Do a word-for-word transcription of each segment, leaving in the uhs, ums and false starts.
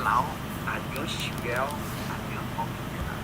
laf-awr aqjox-anr siqghae-awr aqjox-anr kawv-eu taef-a.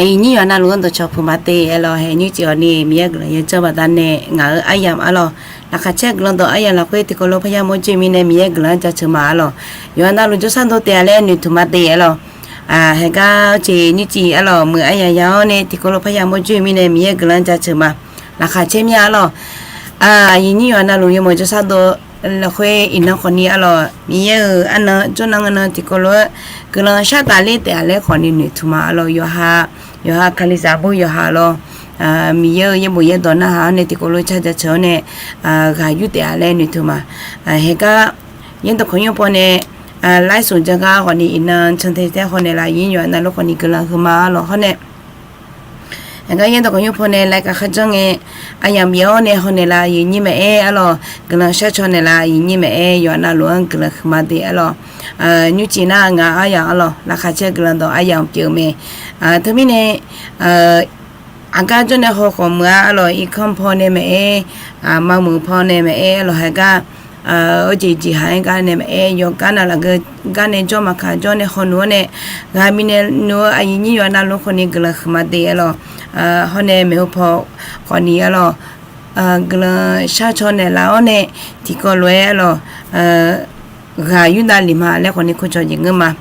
Aqyuif nyir yawqha navluf-anr dawqcawq puq ma te aer lawq. Haeq nymrcif hawq ni Miqyaer guiqlanq yajanr baqdanae ngaq-euq aryamq ar lawq. Laqkhaq caer guiqlanq dawq aryamq lafkhoer tiqkawv lof parya mawrjoe mirnae Miqyaer guiqlanq-anr jaceuq ma ar lawq. Yawqha navluf jawrshar dawr taef-a laer noeqtmq ma te aer lawq. Haeq gar ceq nymrcif ar lawq, muiq aryamq ya-awr nae tiqkawv lof parya mawrjoe mirnae Miqyaer guiqlanq-anr jaceuq ma. Laqkhaq caer mir-a ar lawq. Aqyuif nyir yawqha navluf yawmuiq jawrshar dawr lafkhoer iqnan khawfni ar lawq, Miqyaer-euq arnan jawrnan ngeur nan tiqkawv lof-aer guiqlanq shar tafler taef-a laer khawfni noeqtmq ma ar lawq. Yawqha, yawqha kalizaq bo yawqha lawq, Miqyaer-euq yaerbof yaerdawq narhaq-awr nae tiqkawv lof car jaceuq-awr nae ghaq yur taef-a laer noeqtmq ma. Haeq gar yaerdawq kawq nymr paw nae laer soq jan gar khawfni iqnan cantae taer haw naeqlaf, aqyuif nyir yawqha navluf khawfni guiqlanq huiqma ar lawq. Hawr nae Haeq gar yaerdawq kawq nymr paw nae laer gaq kharjanr ngae, aryamq bif-awr nae haw naeqlaf aqyuif nyir maqaer ar lawq. Guiqlanq shar caw naeqlaf aqyuif nyir maqaer, yawqha navluf-anr guiqlanq huiqma te ar lawq. Nymrcif nar ngaq aryamq ar lawq, laqkhaq caer guiqlanq dawq aryamq pyeuf-eu mae. Teumirnae aqgar jawr nae haw khawf muiq-a ar lawq, irkanr paw nae maqaer, maqmuiq paw nae maqaer ar lawq, haeq gar, ur jeq jeq haq-aer gar nae maqaer, yawqgar nav lafgeu gar nae jawr maqkaq jawr nae haw nuq-awr nae, ghaq bifnaeq nuq-eu aqyuif nyir yawqha navluf khawfni guiqlanq huiqma te ar lawq. Hawr nae maeqhu paw khawfni ar lawq, guiqlanq shar caw naeqlaf-awr nae tiqkawv lof-aer ar lawq, ghaq yur davlef ma laer khawfni kur cawq jeq ngeur ma.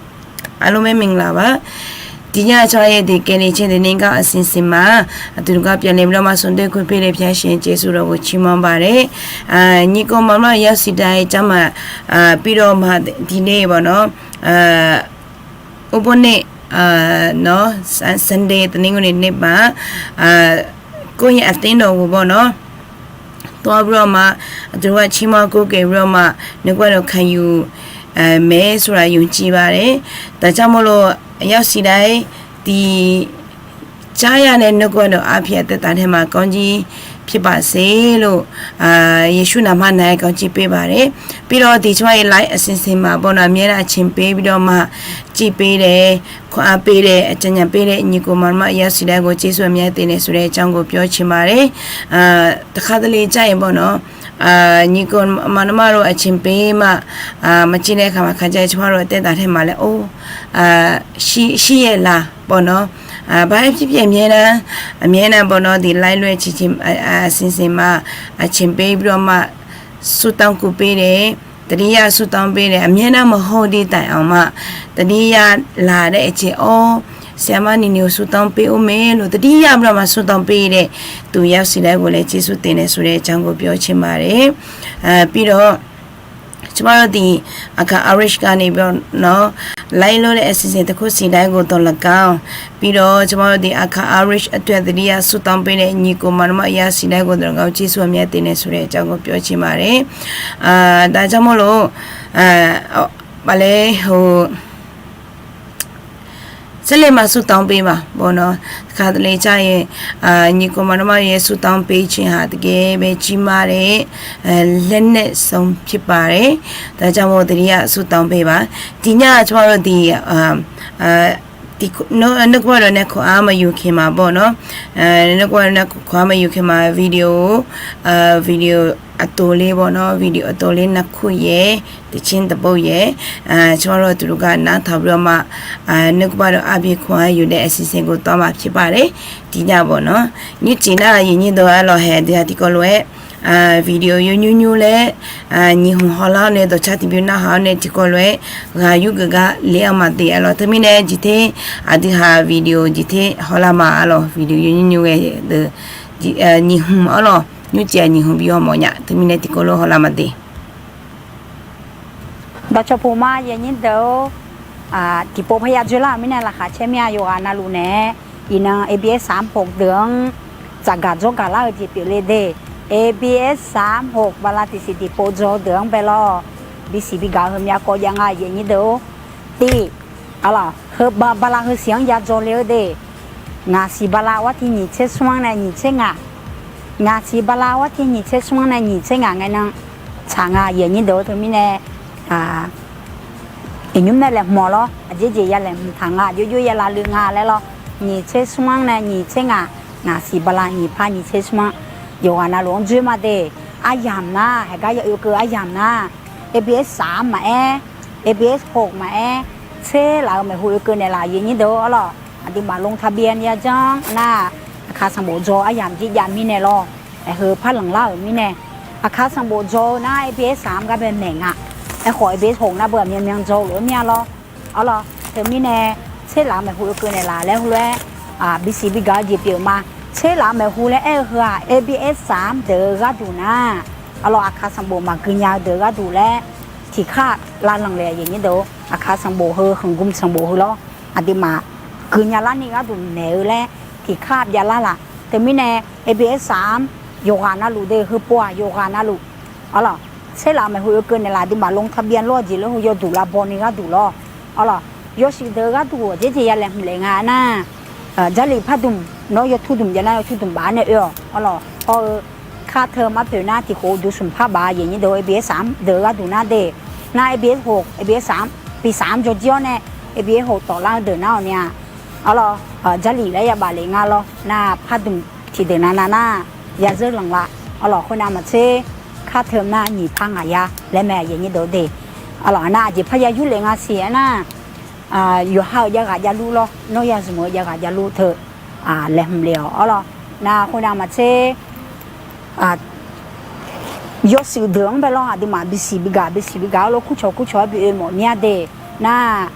Aqlmq-aer maqlaq-a. Tiqnya cawq-aer tiqkawv ni caer deuq ni gar aqsiq siq ma. Aqdui gar pyav le bi lawr ma, sanqdoer kur pir le, pyar sheuq-eu jeqsur dawq ghoe ciqmanr baq le. Nyiq kov maqmar yasiq dav-aer car ma. Pir lawr ma tiqle bawq nawr, urbawr nae nawr Sunday taqni ngeur ni nae baq, kov-ir aqter nawq ghoe bawq nawr tawr-awr bi lawr ma. Aqdui gar ciqmanr kur kaeq bi lawr ma. Nuikhanr dawq kaqyuq maeq-aer สุรา yawqciv baq le. Daqcar mawrlo yasiq dav-aer tiq car ya nae nuikhanr dawq arpyaq taev taf nae ma, ကောင်းကြီးဖြစ်ပါစေလို့ Yeqsur naqma nav-aer ကောင်းကြီးပေးပါ le. Pir lawr tiq cawq-aer ไลฟ์ aqsiq siq ma bawq nawr, aqmyan nar aqceq pir bi lawr ma. Civ pir le, kawq-ar pir le, aqcawq nya pir le, nyiq kov maqmar yasiq dav-aer ghoe jeqsur aqmyan-aer tevnaeq suf le, janrghoe pyawr ciq ma le. Taqkhar taqle car-aer bawq nawr, nyiq kov maqmar lo aqceq pir ma. Maqciv nae khaq maqkaq jar-aer cawq-ar lo taev taf nae ma laer or, shir yaeq laq bawq nawr, ba-aer pyir pyaeq myaer nar, aqmyan nar bawq nawr tiq ไลฟ์ lof-aer ciq ciq aqsiq siq ma. Aqceq pir bi lawr ma. ဆုတောင်း kur pir le, တတိယ ဆုတောင်း ပေးတယ်, aqmyan nar maqhaw-eu dui taef-aq ma. တတိယ laq laer aqceq or, ဆရာမ နီနီကို ဆုတောင်းပေးဦးမယ်လို့ တတိယ bi lawr ma ဆုတောင်း ပေးတယ်. သူရောက်စီ laer ghoe laer jeqsur tevnaeq suf le, janrghoe pyawr ciq ma le. Pir lawr cawq-ar lo tiq Aqkaq Irish gar nae bi lawr nawr, ไลฟ์ lof-aer aqsiq siq taqkur siq dav-aer ghoe dawq lafgar-awq. Pir lawr cawq-ar lo tiq Aqkaq Irish aqtoeq-aq တတိယ ဆုတောင်း ပေးတယ်, nyiq kov maqmar yasiq dav-aer ghoe dawq lafgar-awq, jeqsur aqmyan-aer tevnaeq suf le, janrghoe pyawr ciq ma le. Daqcar mawrlo baqlaer heu ဆက်လက်မှ ဆုတောင်းပေးပါ bawq nawr, taqkhar taqle car-aer, nyiq kov maqmar yaer ဆုတောင်း ပေးခြင်းဟာ တကယ်ပဲ ကြီးမားတဲ့ လက်နက်ဆုံး ဖြစ်ပါတယ်. Daqcar mawr တတိယ ဆုတောင်း ပေးပါ. Tiq nya cawq-ar lo tiq nuikhanr dawq nae kawq-ar maqyuf khaeq ma bawq nawr, nuikhanr dawq nae kawq-ar maqyuf khaeq ma, video, video အတိုလေးပေါ့နော်၊ video အတိုလေး နှစ်ခုရယ်၊ သီချင်းတစ်ပုဒ်ရယ်၊ ကျွန်တော်တို့ အတူတကွ နားထောင်ပြီးတော့မှ နှုတ်ကပတ်တော်အားဖြင့် ခွန်အားယူတဲ့ အစီအစဉ်ကို သွားမှာဖြစ်ပါတယ်။ ဒီညပေါ့နော်၊ နွေးကျီးနာ် ယဉ်ညိဒို အလီၢ်ဟဲ ဒုးဟး ထီးကီးလွဲ video ယိုညိုညိုလဲ nyiq hmq hawlar-awr nae dawqcar tiqbymr narhaq-awr nae tiqkawv lof-aer ghaq yurgeuf gar le-anr maqdeq arlawq. Teumirnae jeq ter aqdui haq video jeq ter hawlar ma arlawq. Video yawnyir nymr ghae deuq nyiq hmq arlawq, nymrcif-aq nyiq hmq bi haw mawf nya. Teumirnae tiqkawv lof hawlar maqdeq. Dawqcawq puq ma yanyir deuq-or, tiqpov parya dzoerlar-euq mirnae laqkhaq caer mir-a. Yawqghaq navluf naeq-aer iqnan ABS saqmr hoq deuq-anr tsafgaq dzawrgaq lar-eu jeq pyeufle de. ABS saqmr hoq bala tiqsiq tiqpov dzaw-eu deuq-anr bae lawr. Bisiq bigaq-eu heumya kawv jav nga yanyir deuq-or. Tiq, arlawq, heu bala heu siq-anr ya dzaw le-eu de. Ngaq siq bala war tiq nyiq tser smr-anr nae nyiq tser ngaq. Ngaq siq bala war tiq nyiq tser smr-anr nae nyiq tser ngaq ngae nan tsaq nga yanyir deuq-or. Teumirnae iqnymr nae laeqhmq-awq lawr. Aqjeq jeq ya laeqhmq taq nga, aqjox jox ya lavluiv nga laer lawr. Nyiq tser smr-anr nae nyiq tser ngaq, ngaq siq bala nyiq par nyiq tser smr-anr yawqghaq navluf-anr dzoer ma de. Aryamq nar, haiq gar ya oekeuv aryamq nar, ABS saqmr maqaer, ABS hoq maqaer, tser laf-euq maeqhu oekeuv naeqlaf yanyir deuq-or arlawq. Aqduimaf ลงทะเบียน yajanr nar, aqkaq sanqbof dzaw aryamq jir jav mirnae lawr. Aer heu par lanqlar-euq mirnae, aqkaq sanqbof dzaw-eu nar ABS saqmr gar bae maeq nga. Aerkhawf ABS hoq nar beu aqmyanmyan dzaw-eu lof-aer mir-a lawr. Arlawq, teumirnae tser laf-euq maeqhu oekeuv naeqlaf laer heulof-aer bisiq bigaq-eu jeq pyeuf ma. Tser laf-euq maeqhu laer aer-eu heu-aq ABS saqmr deuq-eu gharduq nar, arlawq, aqkaq sanqbof maqgui nya-eu deuq-eu gharduq laer tiqkar lavlanq le yanyir deuq-or. Aqkaq sanqbof heu, สังคม sanqbof heu lawr. Aqduimaf gui nya larni gharduq maeq-eu laer tiqkar byav lar laf. Teumirnae ABS saqmr yawqghaq navluf de, heupov-aq yawqghaq navluf. Arlawq, tser laf-euq maeqhu oekeuv naeqlaf aqduimaf ลงทะเบียน lawr-eu jeq laer heu yawduq lavbaw ni gharduq lawr. Arlawq, yawshuif deuq-eu gharduq aqjeq jeq ya laeqhmq le nga nar, Jarlif pardmq, nawr yawturdmq jav nar yawturdmq baf-awr nae oe-awq. Arlawq, hawr-eu kar teu mar poeq nar tiqkhof duq smq par baf yanyir deuq-or. ABS saqmr deuq-eu gharduq nar de, nar ABS hoq, ABS saqmr, bi saqmr jawr jir-awr nae ABS hoq tawflar-eu deuq nar-awq ni-a. Arlawq, Jarlif laer ya baf le nga lawr. Nar pardmq tiqdeuq navnav nar yazeur lanqlaf. Arlawq, khoernav maqtser kar teu nar nyiq par ngaq ya laer mae yanyir deuq-or de. Arlawq, nar aqjeq parya yurle nga siq aernar, yawqha-euq javghaq javlur lawr, nawr ya zmq-eu javghaq javlur teu laeqhmq le-awq. Arlawq, nar khoernav maqtser yawshuif deuq-anr bae lawr, aqduimaf bisiq bigaq bisiq bigaq-awr lawr, kurcawq kurcawq-aer bi oe mawf mir-a de. Nar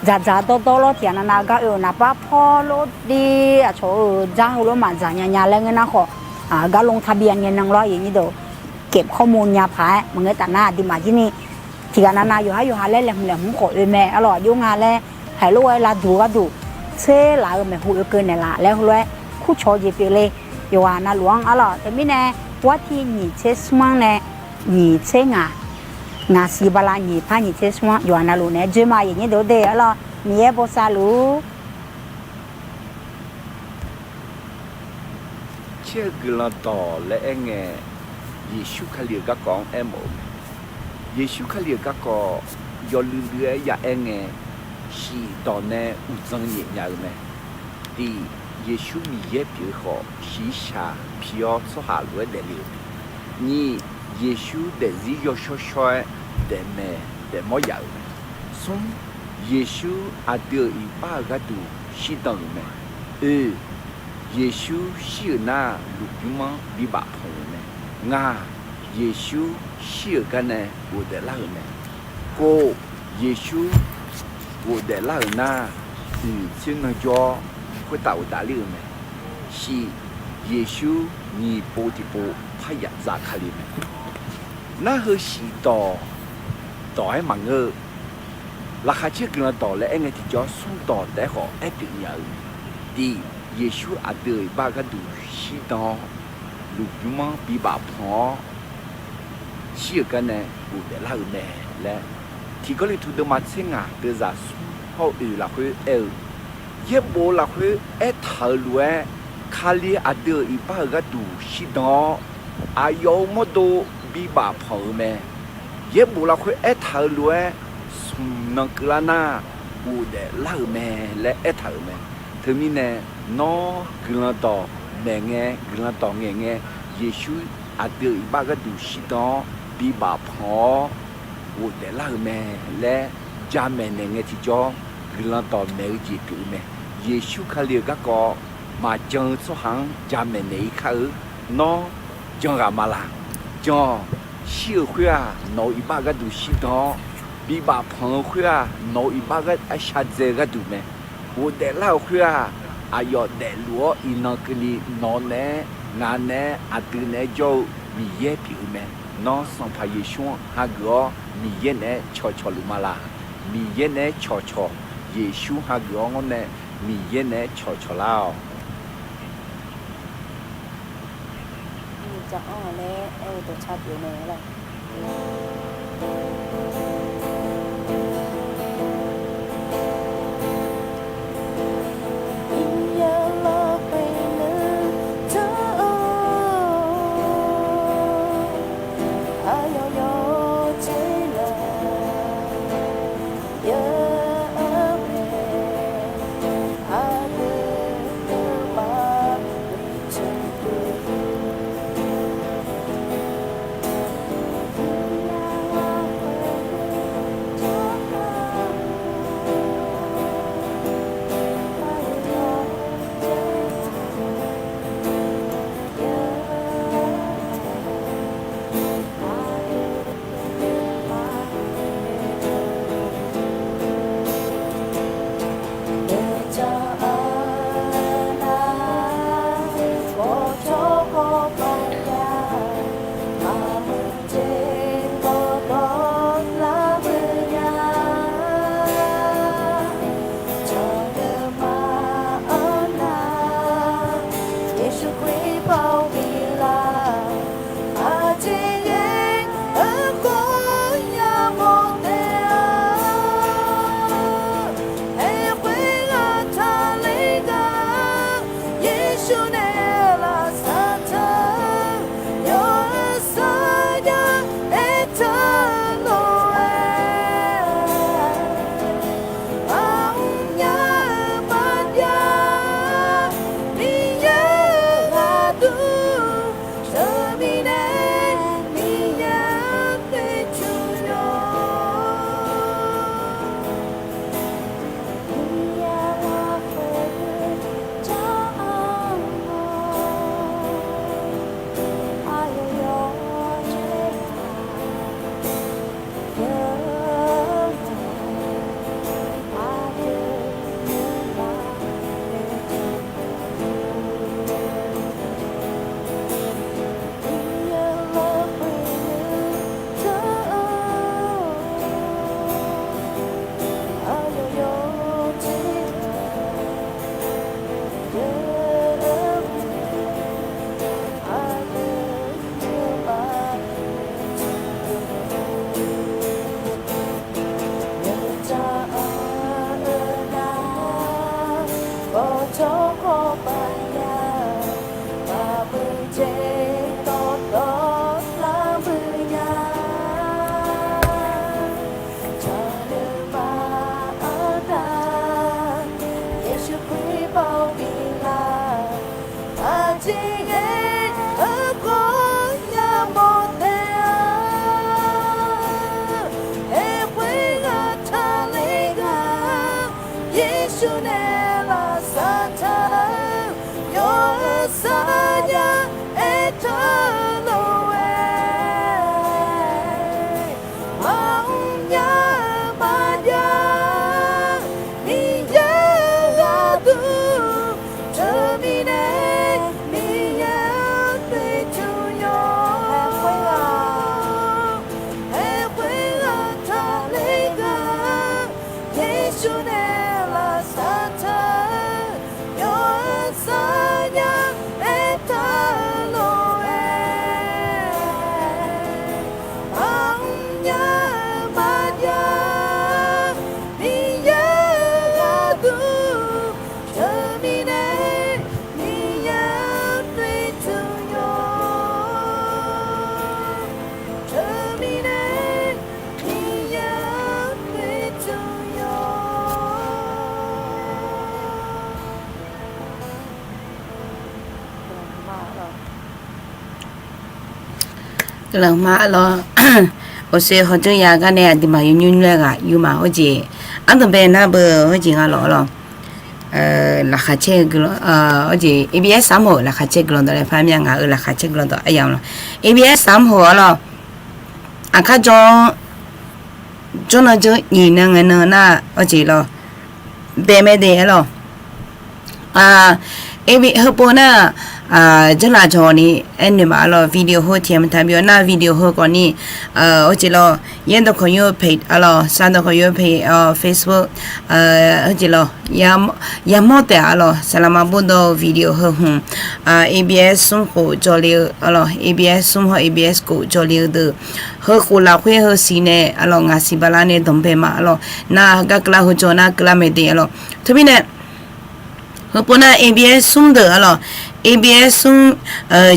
dzaqdzaq dawrdawr lawr, tiqghaq navnav gar oe-euq naqpar pawr lor de, aqcawq-euq dzar heulof maqdzaq nya nya laer ngeur nar khawf, gar ลงทะเบียน ngae nan lawr yanyir deuq, เก็บข้อมูล nya paq-aer maqngeur taf nar aqduimaf jir ni tiqghaq navnav yawqhar yawqha laer laeqhmq laeqhmq khawf oe mae. Arlawq, aqjox nga laer haiq lof-aer lavduq-eu gharduq, tser laf-euq maeqhu oekeuv naeqlaf laer heulof-aer kurcawq-eu jeq pyeufle. Yawqghaq navluf-anr arlawq, teumirnae war tiq nyiq tser smr-anr nae nyiq tser ngaq, ngaq siq bala nyiq par nyiq tser smr-anr yawqghaq navluf naeq-aer dzoer ma yanyir deuq-or de. Arlawq, Miqyaer bosav luf-ur. Tser-eu guiqlanq dawq laer aerngae, Yeqsur Kali-euq garkawv-anr aermawf-eu mae. Yeqsur Kali-euq garkawv yawluiv luiv-aer ya aerngae, shif dawq nae uqdzan nyaef nya-eu mae. Tiq, Yeqsur Miqyaer pyeuf-eu khawf, shiqshaq pi-awr tsawrhaq lof-aer daefle-euq mae. Nyiq, Yeqsur daefzir yawshawr shawr-aer daefmaeq daefmawr yaf-euq mae. Smr, Yeqsur aqdui-euq iqbax-euq gharduq shirdan-euq mae. Oe, Yeqsur shir-euq nar, lmqbymr-anr bibaf panq-euq mae. Ngaq, Yeqsur shir-euq garnae ghofdaef lar-euq mae. Kov, Yeqsur ghofdaef lar-euq nar, uiq tser nan jawr-awr khoertav ghofdaef ler-euq mae. Shif, Yeqsur nyiq pov tiqpov parya za Kali mae. Narheu shif dawq dawq-aer maqngeur-eu, laqkhaq caer-eu guiqlanq dawq laer aerngae tiqjawr smr dawq taef-aer khawf aer pyeuf nya-eu mae. Tiq, Yeqsur aqdui-euq iqbax gharduq shirdan-awr, lmqbymr-anr bibaf panq-awr, shir-euq garnae ghofdaef lar-euq mae laer, Tiq Gawrliqtu deuvma tser ngaq deuvzaq smr hawr-eu oeq lafkhoer aer-eu, yaerbof lafkhoer aertaq-eu lof-aer, Kali aqdui-euq iqbax-euq gharduq shirdan-awr, aqyawf-euq mawrdo bibaf panq-euq mae. Yaerbof lafkhoer aertaq-eu lof-aer, smqnan keuvlar nar, ghofdaef lar-euq mae laer aertaq-euq mae. Teumirnae, nawr guiqlanq dawq maeqngae, guiqlanq dawq ngaeqngae, Yeqsur aqdui-euq iqbax gharduq shirdan-awr bibaf panq-awr ghofdaef lar-euq mae laer jamaeq naeq ngae tiqjawr, guiqlanq dawqmaeq-eu jeq pyeuf-eu mae. Yeqsur Kali-euq garkawv maqjan-eu tsawrhaq-anr jamaeq naeq-ir kar-eu. Nawr jan ghaq ma laq? Jan-awq. Shir-euq khoer-aq, nawq-euq iqbax gharduq shirdan-awr, bibaf panq-eu khoer-aq, nawq-euq iqbax gharduq, arsha dzae-eu gharduq mae. Ghofdaef lar-euq khoer-aq, aqyawf daefluf-awr iqnan keuvni nawq naeq-aer, ngaq naeq-aer, aqdui naeq-aer jawr-eu Miqyaer pyeuf-eu mae. Nawr Sanqpaq Yeqsur-anr hageuf-awr Miqyaer naeq-aer cawqcawq luf ma laq? Miqyaer naeq-aer cawqcawq. Yeqsur hageuf-awr ngawr nae Miqyaer naeq-aer cawqcawq lar-awq. Aqmeq. Guiqlanq ma arlawr. Oqsoe hawdzeur ya gar nae aqduimaf yawnymr nymr laer ghaq yurma hawr jeq, ardanqbae nar beu hawr jeq nga lawq arlawr. Laqkhaq caer-eu guiqlanq, hawr jeq A B S Samho laqkhaq caer guiqlanq dawq laer par mya ngaq-euq laqkhaq caer guiqlanq dawq aryamq lawq. A B S Samho arlawr. Aqkar jawr-anr jawrnan jawr nyiq nan ngae nan nar hawr jeq lawr. Bae mae de arlawr. Heupov nar, janrlaf jawq ni aernoeq ma arlawr, video heu tiq yamq taq bi-awr nar video heu khawf ni, hawr jeq lawr, yaerdawq khawf yur page arlawr, sardawq khawf yur page, Facebook, hawr jeq lawr, yamawr taef arlawr, saqlaqma bawrdaw video heu hmq, A B S smr khof jawrle-eu arlawr, A B S smr hawr A B S khof jawrle-eu deuq, heu khof lafkhoer heu siq nae arlawr, ngaq siq bala nae danqbae ma arlawr, nar heugar keuvlar heu jawr nar keuvlar mae de arlawr. Teumirnae, heupov nar A B S smr deuq arlawr, A B S smr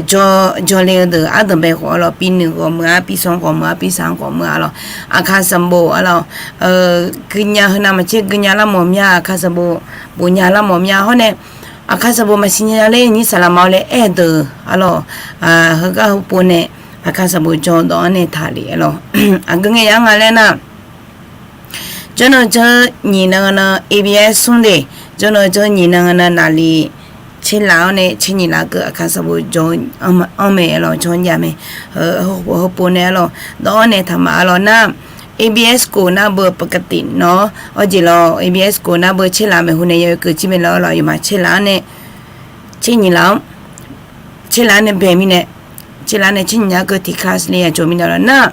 jawr, jawrle-eu deuq ardanqbae khawf arlawr, pi nuiq ghawqmeuq-a, pi sanq ghawqmeuq-a, pi sanq ghawqmeuq arlawr, aqkaq sanqbof arlawr, guinya heunav maqtser guinya lar mawf mya, aqkaq sanqbof bofnya lar mawf mya hawr nae, aqkaq sanqbof maqsiq nya ler nyir saqlaqma-awr laer aer-eu deuq arlawr, heugar heupov nae aqkaq sanqbof jawr dawq-anr nae taqlef arlawr. Aqgeu ngae ya nga laer nar, jawrnan jawr nyiq nan nan A B S smr de, jawrnan jawr nyiq nan nan naqli tserlaf-awr nae tser nyiq laf keuv aqkaq sanqbof jawr-anr mae arlawr, jawr jav mae. Heupov nae arlawr dawq-anr nae taqma arlawr nar, A B S khof nar beu ปกติ nawr hawr jeq lawr, A B S khof nar beu tserlaf maeqhu nae ya oekeuv jir mae lawr arlawr, aqyawfmaf tserlaf-anr nae tser nyiq laf-anr tserlaf-anr nae bae mirnae, tserlaf-anr nae tser nyiq laf keuv tiq class le yajawq mirnae lawr nar,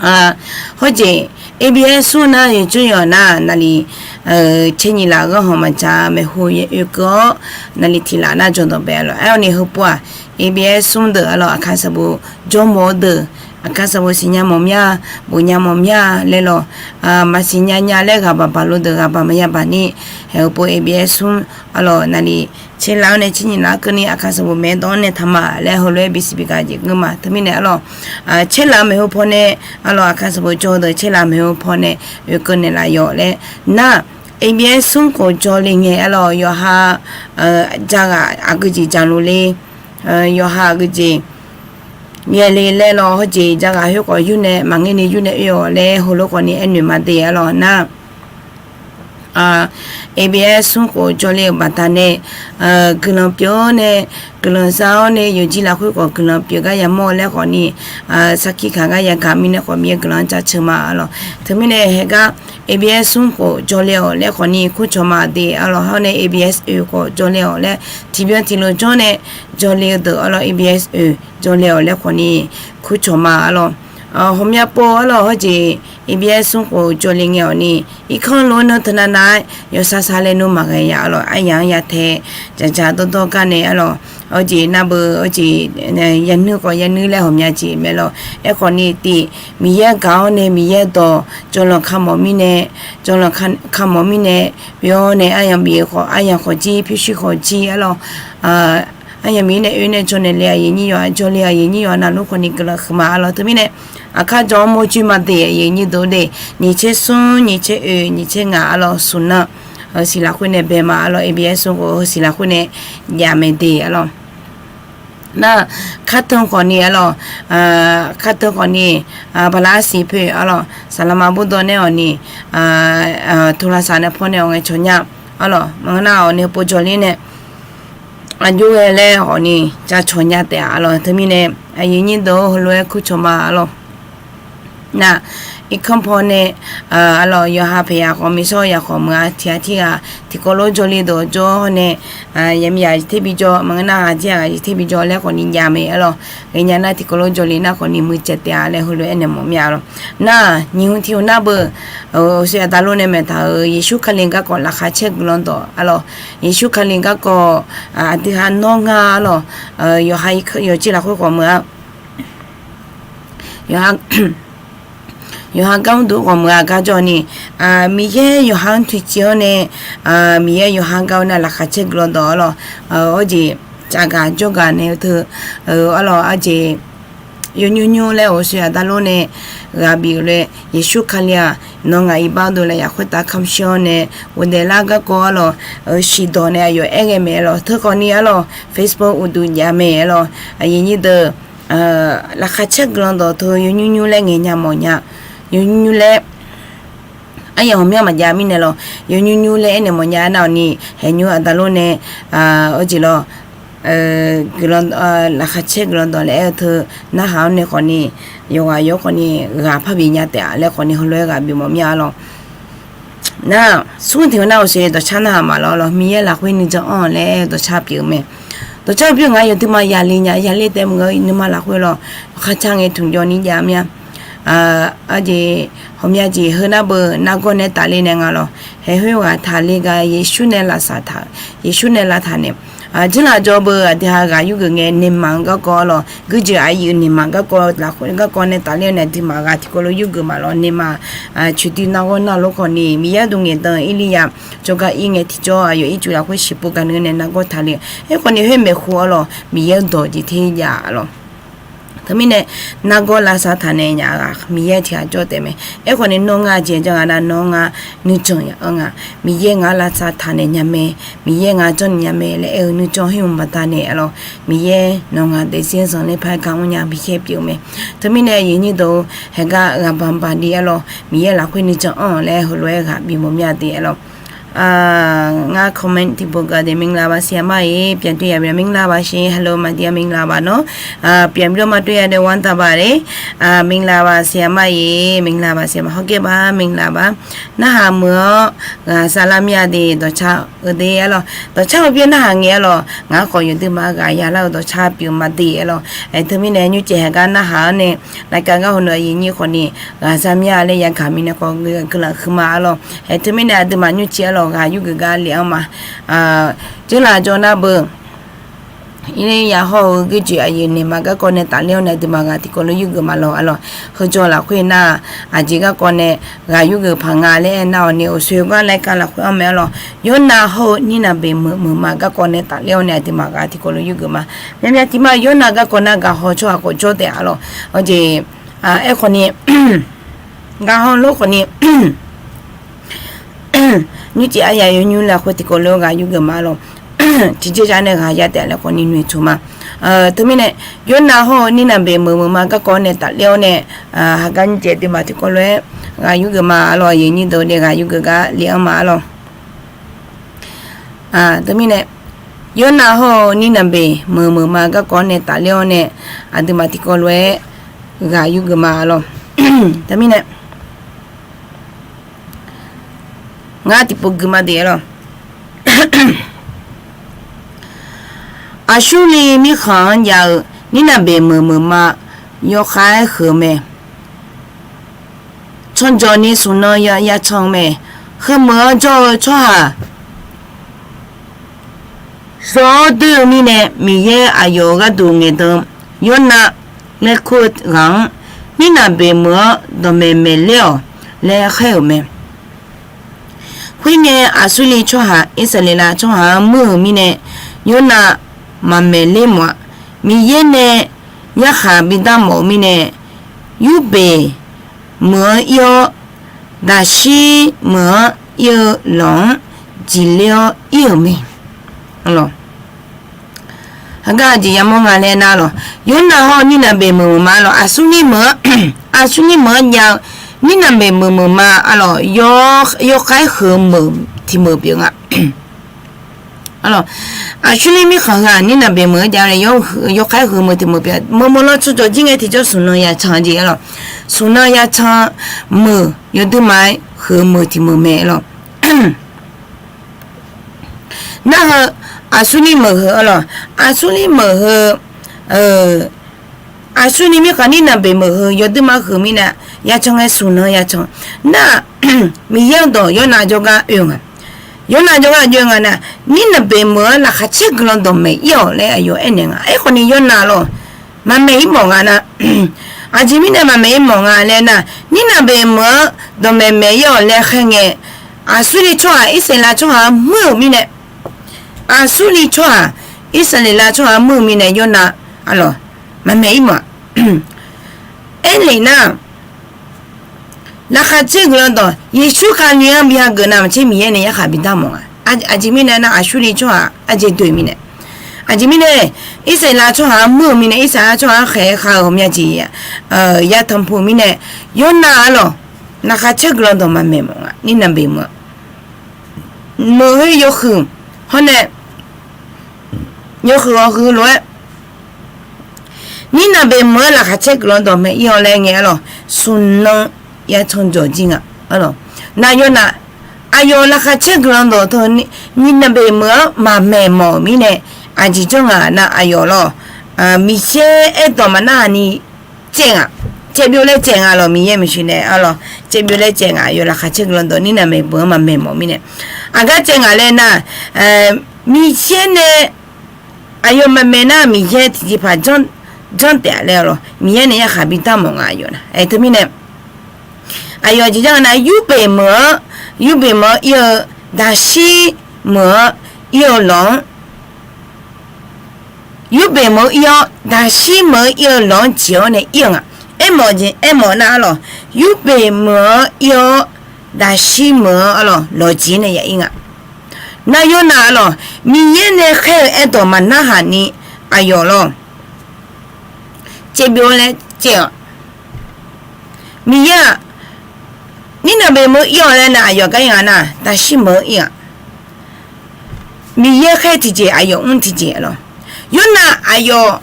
hawr jeq A B S smr nar yawqjawr yawq nar naqli tser nyiq laf ghanr hawq maqdzaq maeqhu oekeuv-awr, naqli tiq laf nar jawr dawq bae arlawr. Aer-awr ni heupov-aq, A B S smr deuq arlawr aqkaq sanqbof jawrmawf-eu deuq, aqkaq sanqbof siqnya mawf mya, bofnya mawf mya laer lawr, maqsiq nya nya laer ghaq baq baq lo deuq ghaq baq maqya baq ni, heupov A B S smr arlawr naqli tserlaf-anr nae tser nyiq laf keuvni aqkaq sanqbof maeq dawq-anr nae taqma laer heulof-aer bisiq bi gaq jeq ngeur ma. Teumirnae arlawr, tserlaf maeqhu paw nae arlawr aqkaq sanqbof jawr-eu deuq tserlaf maeqhu paw nae oekeuv naeqlaf yawq laer nar, A B S smr khof jawrle ngae arlawr yawqha jaghaq aqgeujeq jaqluf le, yawqha aqgeujeq yaeq le laer lawr hawr jeq jaghaq khoerkhawf yur nae maqngeur ni yur nae oe-awq laer heulof khawf ni aernoeq ma de arlawr nar, A B S smr khof jawrle-eu baqdanae, guiqlanq pyeuf-awr nae, guiqlanq za-awr nae yawqjeq lafkhoer khawf guiqlanq pyeuf gar yamawr-eu laer khawf ni, sarkir kaq gar yagaq mirnae khawf Miqyaer guiqlanq-anr jaceuq ma arlawr. Teumirnae haegar A B S smr khof jawrle-awq laer khawf ni kurcawq ma de arlawr, hawr nae A B S oe khawf jawrle-awq laer tiqbyan tiqlof jawr nae jawrle-eu deuq arlawr, A B S oe jawrle-awq laer khawf ni kurcawq ma arlawr. Ghawqmya pov arlawr hawr jeq A B S smr khof jawrle ngae-awq ni, irkanr lof-aer nan teunav nav-aer yawsar sar laer nmr maqghae ya arlawr, aryaq-anr ya tae dzaqdzaq dawrdawr gar nae arlawr, hawr jeq nar beu hawr jeq yanuir khawf yanuir laer ghawqmya jeq mae lawr. Aerkhawf ni tiq Miqyaer gaq-awr nae Miqyaer dawq jawrlanq kamawf mirnae, jawrlanq kamawf mirnae, oe-awr nae aryamq bif-eu khawf aryamq khawf jir pyurshuir khawf jir arlawr, aryamq bif nae oe nae jawr naeq le aqyuif nyir yawqha jawrle aqyuif nyir yawqha navluf khawf ni guiqlanq huiqma arlawr. Teumirnae aqkar jawr-anr mawrjoe ma de aqyuif nyir deuq de, nyiq tser smr nyiq tser oe nyiq tser ngaq arlawr smq nan heusiq lafkhoer nae bae ma arlawr, A B S smr khof heusiq lafkhoer nae jav mae de arlawr. Nar, karteu khawf ni arlawr, karteu khawf ni, bala arsiq poeq arlawr saqlaqma bawrdaw nae-awq ni, tuvlaqsaq nae paw nae-awq ngae cawq nya arlawr, maqngeur nar-awq ni heupov jawrler nae aqjox ghae laer khawf ni ja cawq nya taef-a arlawr. Teumirnae aqyuif nyir deuq-or heulof-aer kurcawq ma arlawr. Nar, irkanr paw nae arlawr yawqha paeq yaq khawf miqsawr yaq khawf meuq-a tiq ghaq tirghaq tiqkawv lof jawrle dawq jawr-awr nae, yaqmiqzaq jeq ter bi jawr maqngeur nar ghaq jir-aq ghaq jeq ter bi jawr laer khawf ni jav mae arlawr. Ghaenya nar tiqkawv lof jawrle nar khawf ni muiqdzaeq taef-a laer heulof-aer naeq mawf mir-a arlawr. Nar, nyiq hmq tiq hmq nar beu oqsoe aqda lor nae maeqtaq-euq Yeqsur Kali garkawv laqkhaq caer guiqlanq dawq arlawr. Yeqsur Kali garkawv aqdui ha nawr nga arlawr. Yawqha yawqjeq lafkhoer khawf meuq-a yawqha yawqha gar mr duq khawf meuq-a gar jawr ni, Miqyaer yawqha-anr toeqciv-awr nae, Miqyaer yawqha gar-awr nar laqkhaq caer guiqlanq dawq arlawr. Arjeq tsafgaq jawrgaq naeq-eu teu arlawr arjeq yawnymr nymr laer oqsoe aqda lor nae ghaq bif-euq lof-aer Yeqsur Kali-aq nawq ngaq iqbax deuq lafyaq khoertav kamq shir-awr nae ghofdaef lar garkawv arlawr, siqdawq nae aqyawf aer ghae mae arlawr. Teukhawf ni arlawr Facebook uqduq jav mae arlawr. Aqyuif nyir deuq laqkhaq caer guiqlanq dawq teu yawnymr nymr laer ngaeq nya mawf nya. Yawnymr nymr laer aryamq ghawqmyanr maqjav mirnae lawq, yawnymr nymr laer aernaeq mawf nya nar-awq ni, haeqnymr aqda lor nae, arjeq lawq, guiqlanq, laqkhaq caer guiqlanq dawq laer aer-eu teu, narhaq-awr nae khawf ni, yawqghaq yawr khawf ni, ghaq parbi nya taef-a laer khawf ni heulof-aer ghaq bimawf mir-a lawq. Nar, smr tiq heu nar-awq seq dawqcar narhaq maqlawr lawq, Miqyaer lafkhoer nuijan anr-awq laer aer-eu dawqcar pyeuf-eu mae. Dawqcar pyeuf-eu ngaq yawduima yale nya, yale taef maqngeur, nuima lafkhoer lawq, kharcar ngae tmqjawv ni jav mir-a. Arjeq, ghawqmya jeq heu nar beu nargawr nae tafler nae nga lawq. Haeq khoerghaq taqle gar Yeqsur nae lavsav taq, Yeqsur nae lavtaq naeq. Jirlaf jawr beu aqdui ha ghaq yurgeuf ngae naeqma-eu garkawv lawq, guirjoeq aqyuif naeqma garkawv lafkhoer garkawv nae tafler-awr nae aqduimaf ghaq tiqkawv lof yurgeuf ma lawq, naeqma coeqdui nargawr nar lor khawf ni, Miqyaer dov ngaeqdan Erlirya jawrgar ir ngae tiqjawr aqyawf ircuf lafkhoer shiqpov gaqnui nae nargawr taqle-eu. Aerkhawf ni khoer maeqhu-awr lawq, Miqyaer-eu dawq jeq ter jav-a lawq. Teumirnae, nargawr lavsav taq naeq nya-eu ghaq Miqyaer tiq ghaq jawr taef mae. Aerkhawf ni nawr ngar jeq janr nga nar, nawr ngar nuijan yaf-anr nga. Miqyaer ngaq-anr lavsav taq naeq nya mae. Miqyaer ngaq-anr janrnaeq nya mae laer aer-eu nuijan khoer-eu baqdanae-a lawq, Miqyaer nawq ngaq daefzir-anr zanqler paq-aer gar mrnya Miqyaer pyeuf-eu mae. Teumirnae aqyuif aqnyir deuq-or, haeqgar ghaq baq baq ni-a lawq, Miqyaer lafkhoer nuijan anr-awq laer heulof-aer ghaq bimawf mir-a de-a lawq. Ngar comment tiqpov gaq de မင်္ဂလာပါ ဆရာမရေ ပြန်တွေ့ရပြီ မင်္ဂလာပါရှင် hello my dear မင်္ဂလာပါနော် ပြန်ပြီးတော့မှတွေ့ရတဲ့ဝမ်းသာပါတယ် မင်္ဂလာပါ ဆရာမရေ မင်္ဂလာပါ ဆရာမ ဟုတ်ကဲ့ပါ မင်္ဂလာပါ narhaq meuq-awr ghaq sarlar mir-a de dawqcar-eu de-a lawq, dawqcar-eu byaer narhaq ngae-a lawq, ngaq khawf yawduima ghaq yalar-eu dawqcar pyeuf ma de-a lawq. Aer teumirnae nymrcaev haeqgar narhaq-awr nae, laqkav gar hawneuq aqyuif aqnyir khawf ni ghaq zar mir-a laer yagaq mirnae khawf guiqlanq huiqma-a lawq. Aer teumirnae aqduimaf nymrcaev-a lawq ghaq yurgeuf gar lef-anr ma. Jeurlaf jawr nar beu Erlirya hawr-eu guirjoeq aqyuif naeqma garkawv nae tafler-awr nae aqduimaf ghaq tiqkawv lof yurgeuf ma lawq-a lawq. Heujawr lafkhoer nar, aqjeq garkawv nae ghaq yurgeuf paq nga laer aernar-awq ni, awqsoeq gar laer ka lafkhoer-anr mae-a lawq. Yornav hawr-eu Nirnaqbeq meuq meuq ma garkawv nae tafler-awr nae aqduimaf ghaq tiqkawv lof yurgeuf ma. Myavmyav tiq ma Yornav garkawv nar gaq haw tsawrhaq khawf jawr taef-a lawq. Awqjeq, aerkhawf ni, gaq haw lor khawf ni, nymrcaev aryaq yawnymr lafkhoer tiqkawv lof-aer ghaq yurgeuf ma lawq. Tiqjeq zaq nae ghaq ya taef laer khawf ni noeqtmq ma. Teumirnae, Yornav hawr-eu Nirnaqbeq meuq meuq ma garkawv nae tafler-awr nae, hagar nymrcaev aqduimaf tiqkawv lof-aer ghaq yurgeuf ma-a lawq, aqyuif aqnyir deuq nae ghaq yurgeuf gar lef-anr ma-a lawq. Teumirnae, Yornav hawr-eu Nirnaqbeq meuq meuq ma garkawv nae tafler-awr nae, aqduimaf tiqkawv lof-aer ghaq yurgeuf ma-a lawq. Teumirnae, ngar tiqpov gui ma de-a lawq. Aqsurni mirkhanq-anr jav-eu Nirnaqbeq meuq meuq ma yawkhav-aer huiq-eu mae. Canjawq ni smq nan ya can-eu mae. Heumeuq-anr jawr-eu tsawrhaq zawr-awr doer-eu mirnae, Miqyaer aqyawf-euq gharduq ngaeqdan Yornav laer kur-eu ghaq-anr, Nirnaqbeq meuq-anr dawqmaeq maeq ler-awq laer khaer-euq mae. Khoerngae, Aqsurli tsawrhaq Irsaqleqlav tsawrhaq-anr muir-euq mirnae, Yornav maqmaeq ler mawf-a. Miqyaer nae yarkhaq bidar mawf-eu mirnae, Yurbeq meuq-anr ir-awr, Daqshir meuq-anr ir-eu lawq-anr jeqler-awr ir-euq mae. Hagar aqjeq yamawr nga laer nar lawq, Yornav hawr-eu Nirnaqbeq meuq meuq ma lawq, Aqsurni meuq-anr, Aqsurni meuq-anr jav-eu Nirnaqbeq meuq meuq ma-a lawq, yawkhav-aer huiq-eu meuq tiq meuq pyeuf nga. Aqsurni mirkhanq heu-aq Nirnaqbeq meuq-anr jav-eu nae yawkhav-aer huiq-eu meuq tiq meuq pyeuf, meuq meuq lawr tsawrjawq jir ngae tiqjawr smq nan ya can jeq-a lawq. Smq nan ya can meuq yawduima-aer huiq-eu meuq tiq meuq mae-a lawq. Nar heu, Aqsurni meuq heu-a lawq, Aqsurni meuq heu, Aqsurni mirkhanq Nirnaqbeq meuq heu yawduima huiq mirnae, ya can ngae smq nan ya can. Nar, Miqyaer-euq dawq Yornav jawrgar oe nga. Yornav jawrgar oe nga nar, Nirnaqbeq meuq-anr laqkhaq caer guiqlanq dawqmaeq ir-awq laer aqyawf aernaeq nga. Aerkhawf ni Yornav lawq, maqmaeq ir mawf nga nar, aqjeq mirnae maqmaeq ir mawf nga laer nar, Nirnaqbeq meuq-anr dawqmaeq maeq ir-awq laer khaer ngae, Aqsurli tsawrhaq Irsaqleqlav tsawrhaq-anr muir-euq mirnae, Aqsurli tsawrhaq Irsaqleqlav tsawrhaq-anr muir-euq mirnae Yornav-a lawq, maqmaeq ir mawf-a. Aerlef nar, laqkhaq caer guiqlanq dawq Yeqsur Kali-anr bi hageuf navmaqtser Miqyaer nae yarkhaq bidar mawf nga. Aqjeq mirnae nar, Aqsurli tsawrhaq aqjeq doeq mirnae, Aqjeq mirnae, Irsaqleqlav tsawrhaq-anr muir-eu mirnae, Irsaqleqlav tsawrhaq-anr khaeq-aer khav-eu ghawqmya jeq ya, yataq puq-eu mirnae, Yornav arlawq, laqkhaq caer guiqlanq dawq maqmaeq mawf nga. Nirnav beq meuq-a, meuq khoer yawhuiq hawr nae, yawhuiq ghawqhuiq lof-aer, Nirnav beq meuq-anr laqkhaq caer guiqlanq dawq maeq-ir-awr laer ngae arlawq, smq nan ya can jawq jir nga. Arlawq, nav yawnav, aqyawf laqkhaq caer guiqlanq dawq teu, nirnav beq meuq-anr maqmaeq mawf-euq mirnae, aqjeq janr nga nar aqyawf lawr, Miqyaer aerdawq maqnar haq ni caev nga, caevbyov laer caev nga lawq, Miqyaer maeqshi nae arlawq, caevbyov laer caev nga, aqyawf laqkhaq caer guiqlanq dawq nirnav beq meuq-anr maqmaeq mawf mirnae, aqgar caev nga laer nar, Miqyaer nae aqyawf maqmaeq nar Miqyaer tiqjeqpaq janr taef-a laer arlawq, Miqyaer nae yarkhaq bi dar mawf nga aqyawf na. Aer teumirnae, aqyawf jeq janr nga nar, yurbeq meuq-anr, yurbeq meuq-anr ir-eu, daqshir meuq-anr ir-eu lawq-anr, yurbeq meuq-anr ir-awr daqshir meuq-anr ir-eu lawq-anr jeq-awr nae ir-eu nga. Aermawf jeq aermawf nar arlawq, yurbeq meuq-anr ir-awr daqshir meuq-anr arlawq lawq jeq nae ya ir nga. Nar Yornav arlawq, Miqyaer nae khaer-eu aerdawq maqnar haq ni aqyawf lawr, caevbyov laer caev-awq. Miqyaer-aq, nirnav beq meuq-anr ir-awq laer nar aqyawf gar ir nga nar, daqshir meuq-anr ir nga. Miqyaer khaer tiqjeq, aqyawf mr tiqjeq lawr. Yornav aqyawf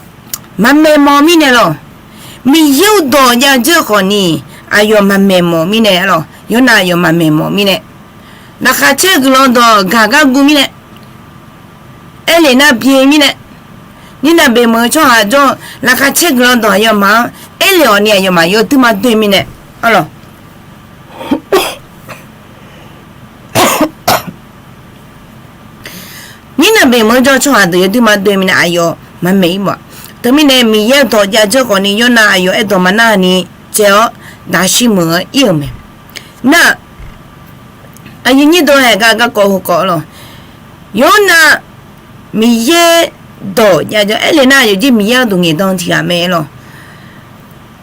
maqmaeq mawf mirnae lawr. Miqyaer-euq dawq jav dzeur khawf ni, aqyawf maqmaeq mawf mirnae lawr. Yornav aqyawf maqmaeq mawf mirnae, laqkhaq caer guiqlanq dawq gaq gar guv mirnae, aerlef nar bye mirnae, nirnav beq meuq-eu tsawrhaq jawr-eu laqkhaq caer guiqlanq dawq aqyawfmaf-anr aerlef-awq ni aqyawfmaf yawduir mar doe mirnae, arlawq, nirnav beq meuq-eu jawr-eu tsawrhaq deuq yawduir mar doe mirnae aqyawf maqmaeq ir mawf-a. Teumirnae Miqyaer-euq dawq jav dzeur khawf ni Yornav aqyawf aerdawq maqnar haq ni caev-awr daqshir meuq-anr ir-euq mae. Nar, aqyuif nyir deuq-aer gar garkawv heukawv lawr, Yornav Miqyaer dawq jav dzeur aerlef nar aqyawf jir Miqyaer gharduq ngaeqdan tiqghaq mae lawr.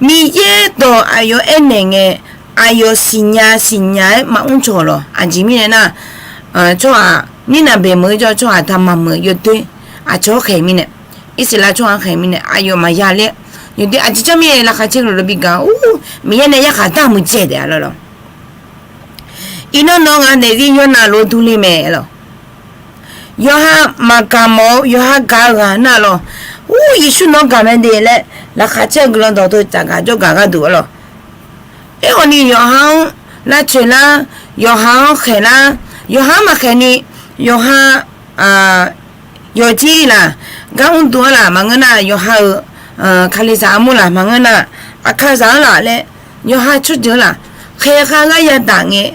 Miqyaer dawq aqyawf aernaeq ngae, aqyawf siqnya siqnya-aer maqmr cawq lawq. Aqjeq mirnae nar, tsawrhaq nirnav beq meuq-eu jawr-eu tsawrhaq taq maqmeuq yawdoer aqcawq-anr khaeq mirnae, Irsaqleqlav tsawrhaq-anr khaeq mirnae aqyawf maqya laer, yawdoer aqjeq janr mirnae laqkhaq caer guiqlanq dawq bi gaq-awr, Miqyaer nae yarkhaq dar muiq caev taef-a lawr lawq. Iqnan nawr ngaq daefzir Yornav lof-aer durler mae lawq. Yawqha maqgaq mawf-eu yawqha gaq-eu ghaq nar lawq, ur, Yeqsur nawr gaq mae de laer laqkhaq caer guiqlanq dawq teu tsafgaq jawrgaq gharduq-a lawq. Aerkhawf ni yawqha-anr lavtsoeq lar, yawqha-anr khaeq lar, yawqha-anr maqkhaeq ni, yawqha yawqjir laf, gar mr duq-anr laf maqngeur nar, yawqha-euq kalizaq armur laf maqngeur nar, aqkazaq-anr laf laer, yawqha tsawrjeuq-anr laf, khaeq khav gar yadaq ngae,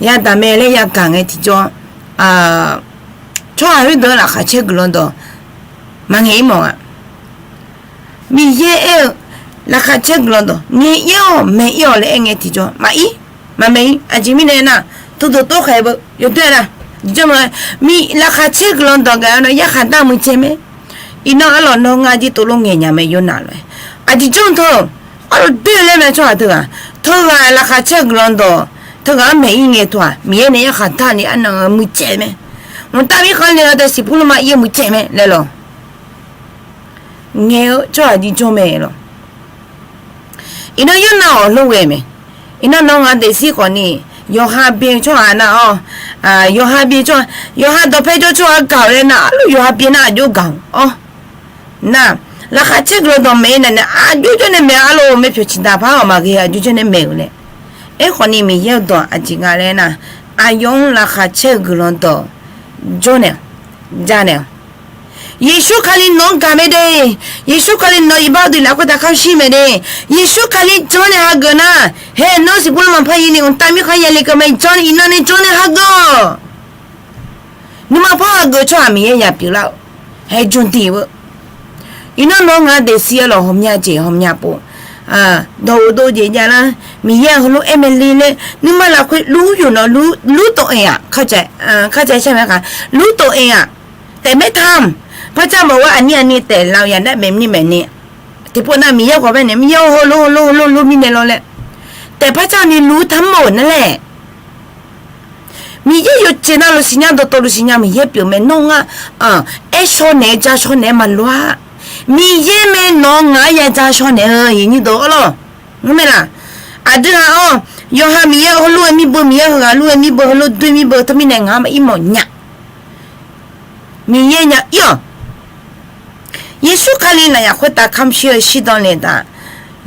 yadaq mae laer yagaq ngae tiqjawr, tsawrhaq khoerdeuq-anr laqkhaq caer guiqlanq dawq maqngaeq ir mawf-a. Miqyaer aer-eu laqkhaq caer guiqlanq dawq ngaeq ir-awq maeq ir-awq laer aer ngae tiqjawr maqir, maqmaeq ir. Aqjeq mirnae nar, turdeuq tov khaeq beu yawdoer-a nar, laqkhaq caer guiqlanq dawq gaq-awr nawr yarkhaq dar muiq caev mae. Iqnan arlawq nawr ngar jir tov lof ngaeq nya mae Yornav lof-aer. Aqjeq janr teu, arlawq doer-eu laer mae tsawrhaq teughaq, teughaq laqkhaq caer guiqlanq dawq teughaq-anr maeq ir ngae teu-aq Miqyaer nae yarkhaq dar ni arnan muiq caev mae. Mqtav mirkhanq le-awr tae siqpur lmrma ir-eu muiq caev mae laer lawq. Ngaeq-eu tsawrhaq jir jawr mae lawq. Iqnan Yornav-awq lof ghae mae. Iqnan nawr ngaq daefzir khawf ni, yawqha bye-eu tsawrhaq nar-awr, yawqha bye tsawrhaq, yawqha dawqpae jawr tsawrhaq gaq-awq laer nar, arluf yawqha bye nar aqjox gaq-awq. Awr, nar, laqkhaq caer guiqlanq dawq maeq-ir nae nae aqjox jawr nae maeq-a arluf, maerpyawq ciqdaq par-awq maqghae aqjox jawr nae maeq-euq laer. Aerkhawf ni Miqyaer-euq dawq aqjeq nga laer nar, aqyawf-anr laqkhaq caer-eu guiqlanq dawq jawr naeq-awq, ja naeq-awq. Yeqsur Kali nawq-anr gaq mae de. Yeqsur Kali nawq iqbax dui lafkhoer taq kamq shir mae de. Yeqsur Kali janr nae hageuf nar, hae nawr siqpur lmrma par ir ni mqtav mirkhanq ya le keuv mae, janr iqnan nae janr nae hageuf-awq. Nuima par hageuf tsawrhaq Miqyaer ya pyeuflar-eu, hae jmq diq-eu. Iqnan nawr ngaq daefzir-a lawq, hawmya jeq hawmya pov, dawq uqdov jeq javlar, Miqyaer-euq heulof-aer mae le laer nuima lafkhoer lur yuf nawq, lur tov aer-aq, kar cae shar mae kaq, lur tov aer-aq, taef maer tam. Par car mawf-eu aqnyir aqnyir taef lar-eu yadar baef ni maeq ni. Tiqpov nav Miqyaer khawf bae nae Miqyaer-eu heulof heulof heulof lur mirnae lawr laer, taef par car ni lur tamr-euq nar laer. Miqyaer yawceq navluf siqnya, dawqtawvluf siqnya Miqyaer pyeuf mae. Nawr ngar aer shaw naeq-aer ja shaw naeq-aer maqloq-a. Miqyaer mae nawq-eu ngaq-anr ya ja shaw naeq-eu iqnyir deuq-awr lawq. Ngar mae laq? Aqdui ghaq-awr, yawqha Miqyaer heulof-aer mirbeu, Miqyaer heughaq lof-aer mirbeu, heulof doer mirbeu teumirnae ngaq-anr maqir mawf nya. Miqyaer nya ir-awq. Yeqsur Kali lafyaq khoertav kamq shir-eu shirdan naeq taf.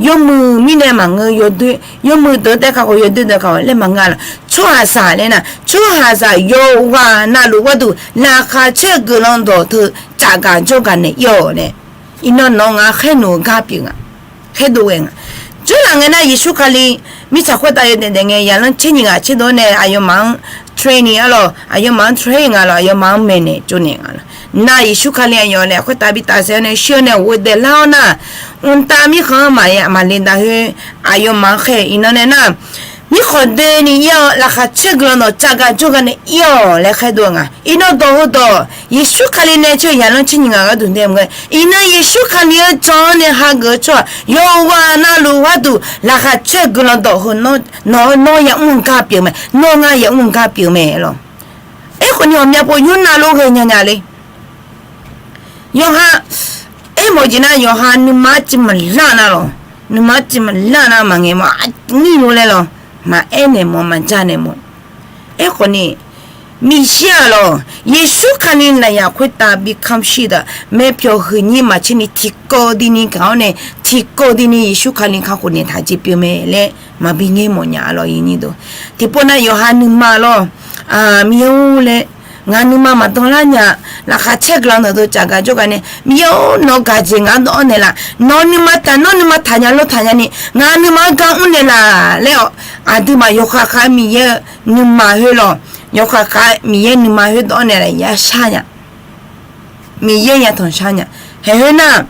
Yawmuiq mirnae maqngeur, yawdoer yawmuiq deuq taef kakhof, yawdoer deuq kakhof laer maqngeur-a lawq. Tsawrhaqzaq laer nar, tsawrhaqzaq yawqghaq navluf gharduq laqkhaq caer-eu guiqlanq dawq teu tsafgaq jawrgaq naeq ir-awq nae. Iqnan nawq-eu ngaq khaernuq-eu gar pyeuf nga. Khaerdov ghae nga. Jawrlaf ngae nar Yeqsur Kali mirtsaq khoertav yawdaef daef ngae, yaqlanr tser nyiq ghaq tserdov-awr nae aqyawfmaf-anr training-a lawq, aqyawfmaf-anr train nga lawq, aqyawfmaf-anr maeqnaeq tsovnaeq nga lawq. Nar Yeqsur Kali aqyawf nae khoertav bi tafsaef-awr nae shir-awr nae ghoe daeflar-awr nar, mqtav mirkhanq-anr maqya maqle dav khoer, aqyawfmaf-anr khaer-eu iqnan nae nar, mirkhanq doeni ir-awr laqkhaq caer guiqlanq dawq tsafgaq jawrgaq nae ir-awq laer khaerdov-eu nga. Iqnan dawq heudawq Yeqsur Kali nae caer-eu yaqlanr tser nyiq ghaq gharduq nae maqngeur. Iqnan Yeqsur Kali-anr jan-awr nae hageuf-eu tsawrhaq yawqghaq navluf gharduq laqkhaq caer guiqlanq dawq heu nawq-eu nawr yamr-eu gar pyeuf mae, nawr ngar yamr-eu gar pyeuf mae lawq. Aerkhawf ni ghawqmya pov Yornav lof ghae nya nya le. Yawqha, aermawf-eu jeq nar yawqha nuima arciv maqlar nar lawq, nuima arciv maqlar nar maqngaeq mawf, aqnyir lo laer lawq, maqaer naeq mawf, maqja naeq mawf. Aerkhawf ni Miqyaer-aq lawq, Yeqsur Kali lafyaq khoertav bi kamq shir-eu daq, maerpyawq huiqnyir maqtser ni tiqkawv dini gaq-awr nae, tiqkawv dini Yeqsur Kali kakhof naeq taq jeq pyeuf mae laer maqbi ngaer mawf nya-a lawq iqnyir deuq. Tiqpov nar yawqha nuima lawr, Miqyaer-or laer, ngaq nuima maqdan lar nya, laqkhaq caer guiqlanq dawq deuq tsafgaq jawrgaq nae, Miqyaer-or nawq-eu gaq jeq ngaq-anr dawv-awr naeqlaf, nawq-eu nuima taq, nawr nuima taqnya lawr taqnya ni, ngaq nuima-anr gar mr naeqlaf laer-awq. Aqduimaf yawkhav khav-aer Miqyaer-eu nuima khoer lawq, yawkhav khav-aer Miqyaer nuima khoer dawv-awr naeqlaf yashar nya. Miqyaer yatanq shar nya. Haeq khoer nar,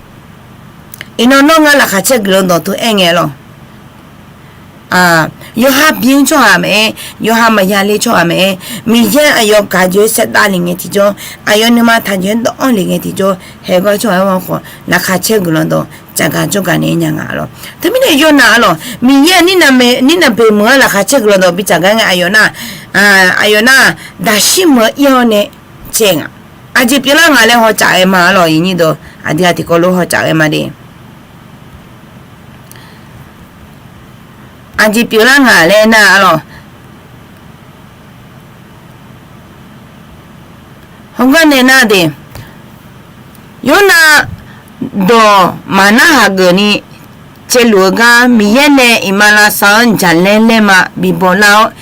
iqnan nawr ngar laqkhaq caer guiqlanq dawq teu aer ngae lawq. Yawqha bi-anr tsawrhaq maqaer, yawqha maqya le tsawrhaq maqaer, Miqyaer aqyawf gaq jeq-aer saevdav le ngae tiqjawr, aqyawf nuima taq jeq-aer dawv-anr le ngae tiqjawr, haeq gawr tsawrhaq-aer ghae khawf laqkhaq caer guiqlanq dawq tsafgaq jawrgaq naeq-aer nya nga lawq. Teumirnae Yornav-a lawq, Miqyaer-aq Nirnav baeq meuq-anr laqkhaq caer guiqlanq dawq bi tsafgaq ngae aqyawf nar, aqyawf nar daqshir meuq-anr ir-awr nae caev nga. Aqjeq pyeuflar ngaq laer hawtsaf ghae ma-a lawq iqnyir deuq, aqdui-aq tiqkawv lof hawtsaf ghae ma de. Aqjeq pyeuflar ngaq laer nar-a lawq. Hawgar nae nar de, Yornav dawq maqnar haq geuf ni caevluf-eu gar Miqyaer nae iqmalavshav-anr jaqlaer laerma bibaw lar-awr,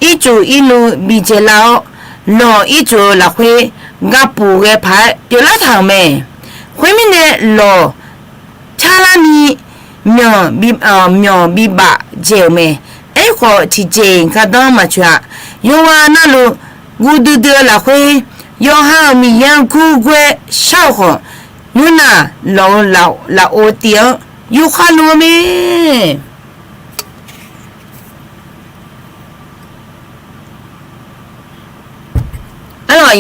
ircuf irluv bidzae lar-awr, lawq ircuf-eu lafkhoer gapuf ghae paq-aer pyeuflar taq-euq mae. Khoermirnae lawq carlarni myawq bi, myawq bibaf dzae-euq mae. Aerkhawf tiqjeq-iq gardanr maqtsoeq-a. Yawqghaq navluf guv duidui-eu lafkhoer, yawqha-euq Miqyaer-anr gurgur-aer shar-eu khawf, Yornav lawq-eu lafov tiv-anr yufkhav luf-eu mae. Arlawq,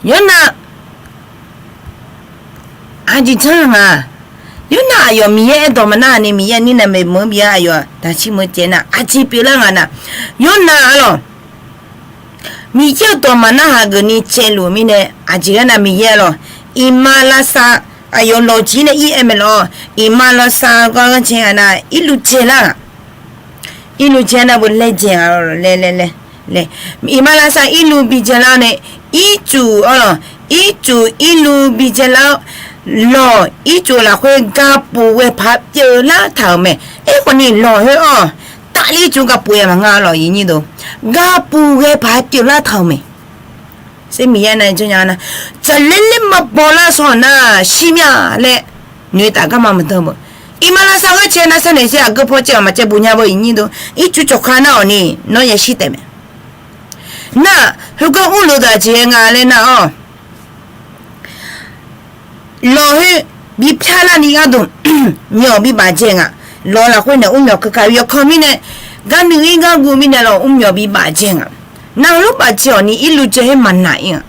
Yornav aqjeq janr nga. Yornav aqyawf Miqyaer aerdawq maqnar haq ni Miqyaer Nirnav baeq meuq-anr bi-a aqyawf daqshir meuq caev nar aqjeq pyeuflar nga nar. Yornav arlawq, Miqyaer-euq dawq maqnar haq geuf ni caevluf-eu mirnae aqjeq ghae nar Miqyaer arlawq, iqmalavshav, aqyawf lawq jir nae ir-aer mae lawq, iqmalavshav gar ghanrcae nga nar irluv dzae lar-aq, irluv dzae nar beu laer dzae-a laer laer laer, iqmalavshav irluv bidzae lar-awr nae, ircuf arlawq, ircuf irluv bidzae lar-awr, lawq ircuf lafkhoer gapuf ghae paq pyeuflar taq-euq mae. Aerkhawf ni lawq khoer-awq, tafler cuf gapuf-aer maqnga lawq iqnyir deuq, gapuf ghae paq pyeuflar taq-euq mae. Sher Miqyaer nae janrnya nar, tsaqler ler maqbaw lar sanq nar shir mya laer noeqtaf garma maqdan beu. Iqmalavshav ghanrcae nar sharnaeq sher aqgeu paw caev-awq maqcaev buq nya beu iqnyir deuq, ircuf cawqka nar-awq ni nawr yashir taef mae. Nar, heugar urluf daq jeq-aer nga laer nar-awq. Lawq khoer bipyar larni gharduq myawq bibaf dzae nga. Lawq lafkhoer nae mrmyawq keuka yawkawr mirnae, garnuiv ir garguv mirnae lawq mrmyawq bibaf dzae nga. Nar heulof baf dzae-awq ni irluv dzae khoer maqnaq ir-a.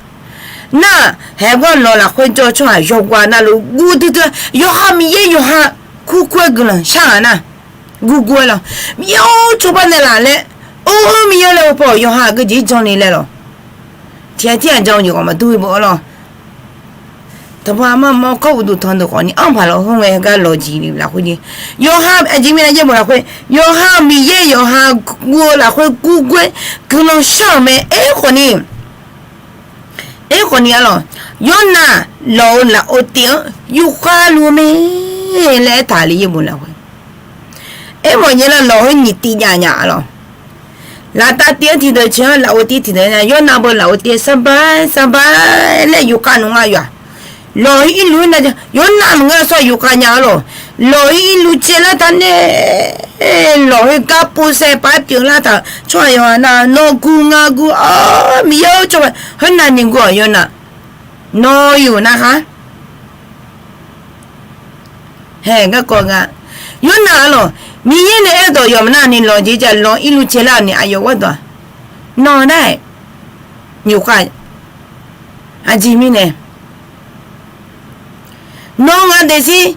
Nar, haeqgawr lawq lafkhoer jawr-eu tsawrhaq yawqghaq navluf guv duidui-a yawqha Miqyaer yawqha kurkur-aer guiqlanq shar-aq nar, guv guv-aer lawq, Miqyaer-or cawba naeqlaf laer, Or, Miqyaer laer-eu paw yawqha aqgeujeq janr ni laer lawq. Tiqghaq tirghaq jan-eu jeq khawf maqdur-ir baw-awr lawq. Tanqpaq mar mawr kawr uqduq tanqdeuq khawf ni anr paq lawq hawr ngae gar lawq jeq ni lafkhoer ni. Yawqha aqjeq mirnae yaerbof lafkhoer yawqha Miqyaer yawqha guv-eu lafkhoer gurgoer guiqlanq shar-euq mae. Aerkhawf ni, aerkhawf ni arlawq, Yawrnav lawq-euq lafov tiv-anr yufkhav luf-eu mae laer aertaq le yaerbof lafkhoer. Aermawf nyae lar lawq heu nyiq tiv jav nya arlawq. Laftav tiv-anr tiqdeuq ceq-anr lafov tiv tiqdeuq nya, Yawrnav beu lafov tiv-aer sarbar sarbar laer yufkhav nmr nga yawq-aq. Lawq heu irluf-aer nav, Yawrnav maqngeur sawr yufkhav nya arlawq. Lawq heu irluf caev lar taq nae, lawq heu gar povsaev paq-aer pyeuf lar taq-euq tsawrhaq yawqghaq nar nawr gur ngar gur-awr Miqyaer-or tsawrhaq khoernav ni gur-awq Yawrnav. Nawr yuf nar khar. Haeq garkawv nga. Yawrnav arlawq Miqyaer nae aerdawq yawq maqnar ni lawq jeq jav lawq irluf caev lar-euq ni aqyawf gharduq-aq. Nawr nar-aer yufkhav. Aqjeq mirnae nawr ngaq daefzir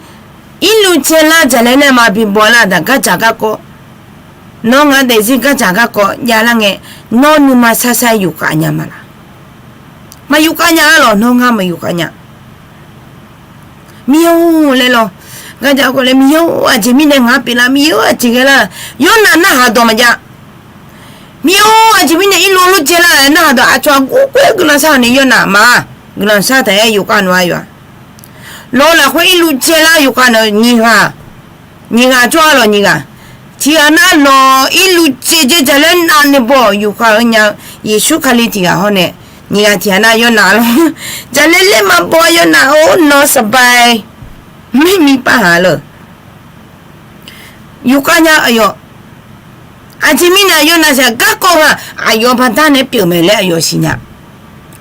irluf caev lar jaqlaer nae ma bi baw lar-euq taq gardzaq garkawv. Nawr ngaq daefzir gardzaq garkawv javlar ngae, nawr nuima sarsar yufkhav nya ma laq? Maq yufkhav nya arlawq, nawr ngar maq yufkhav nya. Miqyaer-or laer lawq. Gardzaq garkawv laer Miqyaer-or aqjeq mirnae ngaq-anr pyeuflar Miqyaer-or aqjeq ghae lar. Yawrnav narhaq dawq maqjav. Miqyaer-or aqjeq mirnae irluf luf caev lar-aer narhaq dawq aqcawq-aq gurgoer guiqlanq shar-euq ni Yawrnav ma. Guiqlanq shar taq-aer yufkhav nmr-a yawq-aq. Lawq lafkhoer irluf caev lar yufkhav nmr nyiq ghaq. Nyiq ghaq tsawrhaq lawq nyiq ghaq. Tiqghaq nar lawq irluf caev jeq jaqlaer nav ni baw-awq yufkhav-eu nya-eu Yeqsur Kali tiqghaq hawr nae. Nyiq ghaq tiqghaq nar Yawrnav lawq. Jaqlaer laer ma baw Yawrnav-or nawr saqbae. Mirmir par haq lawq. Yufkhav nya aqyawf. Aqjeq mirnae Yawrnav siq-aq garkawv ghaq aqyawf baqda nae pyeuf mae laer aqyawf siqnya.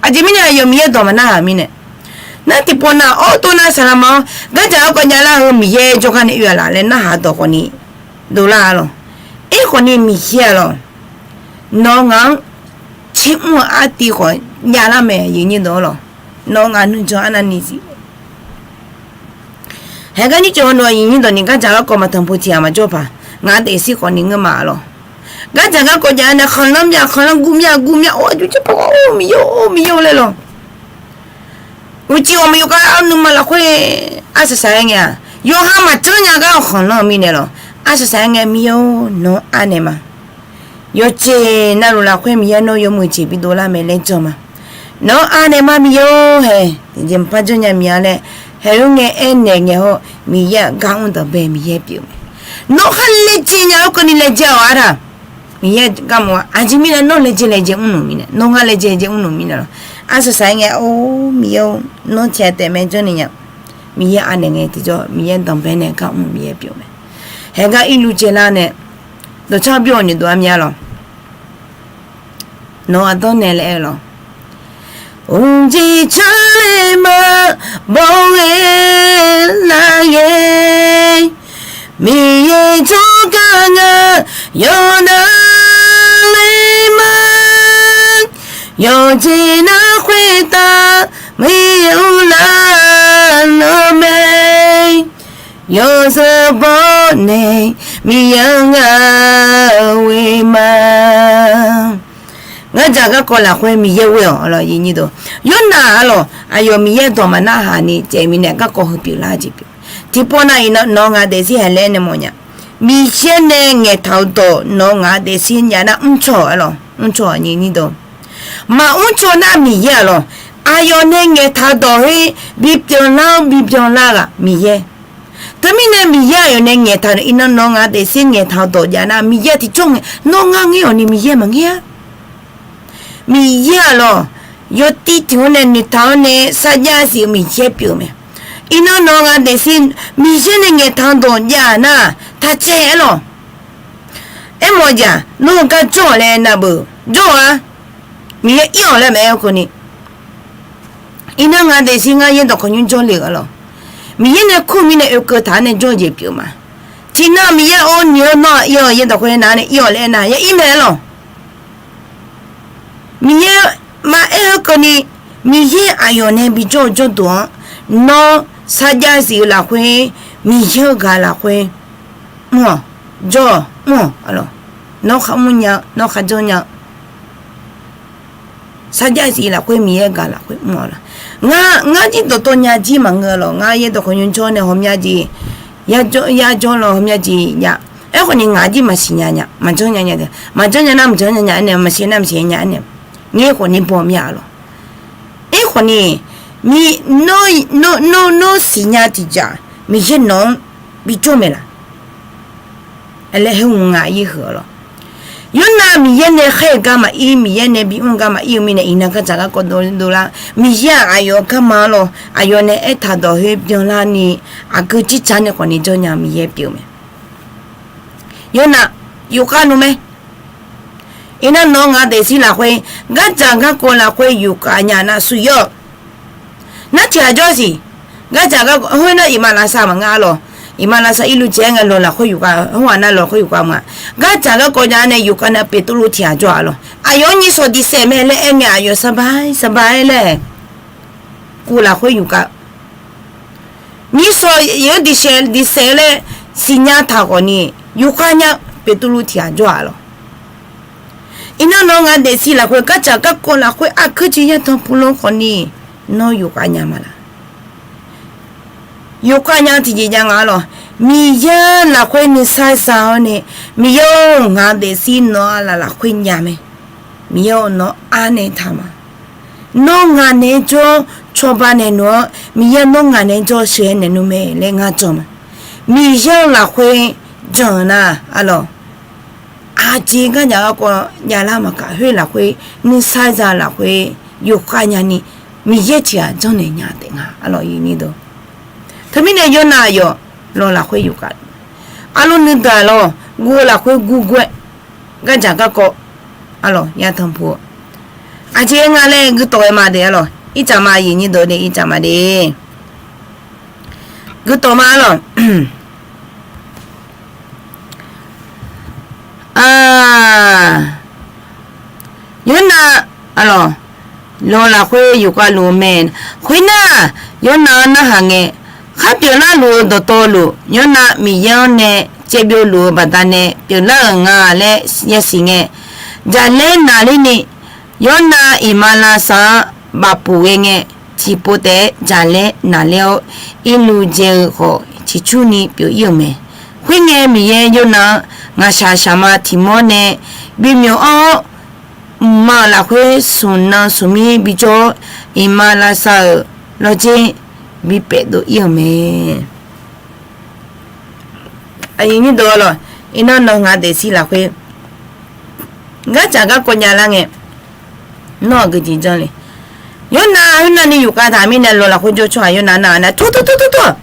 Aqjeq mirnae aqyawf Miqyaer dawq maqnar haq mirnae. Nar tiqpawf nav-awr tov nav saqlaq ma-awr gardzaq garkawv javlar heu Miqyaer jawrgar nae oe-a laf laer narhaq dawq khawf ni dovlar-a lawq. Aerkhawf ni Miqyaer-a lawq. Nawr ngaq-anr tsermr-eu artiv khawf javlar mae yawnyir dawq-ar lawq. Nawr ngaq nuijan arnavni zif Haegar nyir cawv hawr nawr-aq yawnyir dawq ni gardzaq garkawv maq tanqpuq tiq ghaq maqjawr paq. Ngaq daefzir khawf ni ngeur ma-a lawq. Gardzaq garkawv jav-aer nae khanqlanr myav khanqlanr gur myav gur myav-awr aqjox jir paq-awr Miqyaer-or Miqyaer-or laer lawq. Uqcif ghawqmya yawkhav-awr nuima lafkhoer arsaq saq-aer ngae-aq yawqha maqjanr nya gar-awq khanqlanr-eu mirnae lawq. Arsaq saq-aer ngae Miqyaer-or nawr arnaeq ma. Yawqjeq navluf lafkhoer Miqyaer nawr yawmuiq jeq bidov lar mae laer jan ma. Nawr arnaeq ma Miqyaer-or hae. Tiqjeq maqpar janrnya Miqyaer laer haeq-eu ngae aernaeq ngae hawr Miqyaer-aq gar mr danqbae Miqyaer pyeuf mae. Nawr khar laejae nya-awr keuvni laejae-awq artaq. Miqyaer gar mr-a aqjeq mirnae nawr laejae laejae mrnuq mirnae nawr ngar laejae laejae mrnuq mirnae lawq. Arsaq saq-aer ngae or Miqyaer-or nawr tiqghaq taef mae janrnaeq nya. Miqyaer arnaeq ngae tiqjawr Miqyaer danqbae nae gar mr Miqyaer pyeuf mae. Haegar irluf jaelar nae dawqcar byov-eu noeqdov-a mya lawq. Nawq-aq dawrnaeq laer-eu lawq. Uqjeq tsarle ma bawghae lar-aer Miqyaer jawrgar ngaq yawqnan le ma. Yawqjeq nar khoertav Miqyaer-or lar-eu mae. Yawzeu bawrnaeq Miqyaer-anr gha ghoe ma. Ngar dzaq garkawv lafkhoer Miqyaer ghoe-awq lawq. Yawrnaq-a lawq aqyawf Miqyaer dawq maqnar haq ni caev mirnae garkawv heu pyeuflar jeq pyeuf. Tiqpov nav iqnan nawq-eu ngaq daefzir haq laer nae mawfnya. Miqyaer nae ngaeqtaq-eu dawq nawq-eu ngaq daefzir jav nar mrcaw-a lawq mrcaw-a nyi nidawq. Maqmr caw nar Miqyaer-a lawq. Aqyawf nae ngaeqtaq-eu dawq khoer bipyeuf lar-awr bibyan lar ghaq Miqyaer. Teumirnae Miqyaer aqyawf nae ngaeqtaq-eu iqnan nawq-eu ngaq daefzir ngaeqtaq-eu dawq jav nar Miqyaer tiqjawr ngae nawr ngar ngaer-awq ni Miqyaer maqngaer-a. Miqyaer-a lawq yawtiv tiq-anr nae noeqtaq-awr nae sarjax siq-eu Miqyaer pyeuf mae. Iqnan nawq-eu ngaq daefzir Miqyaer nae ngaeqtaq-eu dawq jav nar taqcaev-aer lawq. Aermawf-eu jeq-aq nawr-eu gar jawr-awq laer navbeuq jawr-a. Miqyaer ir-awq laer maqaer-eu keuvni. Iqnan ngaq daefzir ngar yaerdawq khawf nymr jawrle-euq-a lawq. Miqyaer nae kur mirnae oekeuv taq-anr nae jawr-eu jeq pyeuf ma. Tiqnan Miqyaer-or nyiq-awr nawr-aq ir-awq yaerdawq khoer nar nae ir-awq laer aernar ya ir mae-aer lawq. Miqyaer maqaer-eu keuvni Miqyaer aqyawf nae bijawr-eu jawrduq-anr nawr sarjax zif-eu lafkhoer Miqyaer-eu gaq lafkhoer mr-awq jawr-awq mr-awq-a lawq. Nawr kharmr nya-eu, nawr kharjanr nya-eu. Sarjax siq lafkhoer Miqyaer gaq lafkhoer mr-awq laq. Ngar, ngar jir dawqtawv nya jir maqngeur lawq. Ngar yaerdawq khawf nymrjawr nae hawmya jeq, yajawr, yajawr lawq hawmya jeq jav. Aerkhawf ni ngaq jir maqsiq nya nya, maqjanr nya nya, maqjanr nya nar maqjanr nya nya aernaeq, maqsiq nar maqsiq nya aernaeq, ngar khawf ni baw mya-a lawq. Aerkhawf ni, nawr, nawr, nawr siqnya tiqjaq Miqyaer nawq-anr bijawr mae laq. Laer heu ngaq yir huiq-awq lawq. Yornav Miqyaer nae khaer-eu gar maqir, Miqyaer nae bimr gar maqir-eu mirnae iqnan gardzaq garkawv dovlar. Miqyaer-aq aqyawf-eu garma-anr lawr, aqyawf nae aertaq dawq khoer byanlarni, aqgeu jirdzaq nae khawf ni jawr nya Miqyaer pyeuf-eu mae. Yornav yufkhav nmr mae. Iqnan nawq-eu ngaq daefzir lafkhoer, gardzaq garkawv lafkhoer yufkhav nya nar shuif yawr-eu. Nar tiqghaq jawr siq. Gardzaq garkawv khoer nar iqmalavshav maqngeur-a lawq. Iqmalavshav irluf jaev-aer ngae lawq lafkhoer yufkhav, hawr-aq nar lawq khoer yufkhav ma. Gardzaq garkawv nya nae yufkhav nar Beqtuvluv tiqghaq jawr-a lawq. Aqyawf-anr nyiqsawq diqsaef mae laer aer ngae aqyawf saqbae saqbae-aer laer, kuv lafkhoer yufkhav. Nyiqsawq yawr diqsaef, diqsaef laer siqnya taq khawf ni, yufkhav nya Beqtuvluv tiqghaq jawr-a lawq. Iqnan nawq-eu ngaq daefzir lafkhoer, gardzaq garkawv lafkhoer, aqgeu jeq yatanq puq lanr khawf ni, nawr yufkhav nya ma laq. Yufkhav nya tiqjeq jav nga-a lawq. Miqyaer lafkhoer nuisar za-awr nae, Miqyaer-or, ngaq daefzir nawq-eu aqlaf lafkhoer nya mae. Miqyaer-or, nawr arnaeq taq ma. Nawr ngaq naeq-aer jawr cawba naeq nmr-awr, Miqyaer nawr ngaq naeq-aer jawr sheuqghae naeq nmr mae laer ngar jan ma. Miqyaer-eu lafkhoer jan-eu nar-a lawq. Aqjeq gardzaq garkawv javlar maqkaq khoer lafkhoer, nuisar za lafkhoer, yufkhav nyani, Miqyaer tiqghaq janrnaeq nya taef nga-a lawq. Teumirnae Yornav aqyawf lawq lafkhoer yufkhav, arlawr nuideuq-aq lawq guv-eu lafkhoer gurgur-aer, gardzaq garkawv-a lawq yatanq puq-eu. Aqjeq nga laer guitawf-aer ma de-a lawq. Ircaf ma, aqyuif nyir deuq de, ircaf ma de. Guitawf ma-a lawq. Yornav-a lawq, lawq lafkhoer yufkhav luf-eu mae. Khoernar, Yornav-anr narhaq ngae, khar pyeuflar luf-eu dawqtawvluf, Yornav Miqyaer-anr nae caevbyov luf-eu baqdanae pyeuflar-euq nga laer yasiq ngae, jaqlaer naqlerni, Yornav iqmalavshav-anr bafpuq ghae ngae, tiqpov taef-aer jaqlaer naqler-awr, irluv dzae-eu khawf ciqcurni pyeuf-ir-euq mae. Khoerngae, Miqyaer Yornav-anr ngaqshaq shaqma tiq mawr nae bimyawf anr-awr, mqma-euq lafkhoer smq nan smq mir bijawr-awr, iqmalavshav-euq lawrdzer bipaef dov-ir-euq mae. Aqyuif nyir deuq-a lawq, iqnan nawq-eu ngaq daefzir lafkhoer gardzaq garkawv javlar ngae, nawr aqgeu jeq janr le. Yornav khoernar ni yufkhav taq mirnae lawq lafkhoer jawr tsawrhaq Yornav nar-a nar, Tur tur tur tur tur-aq,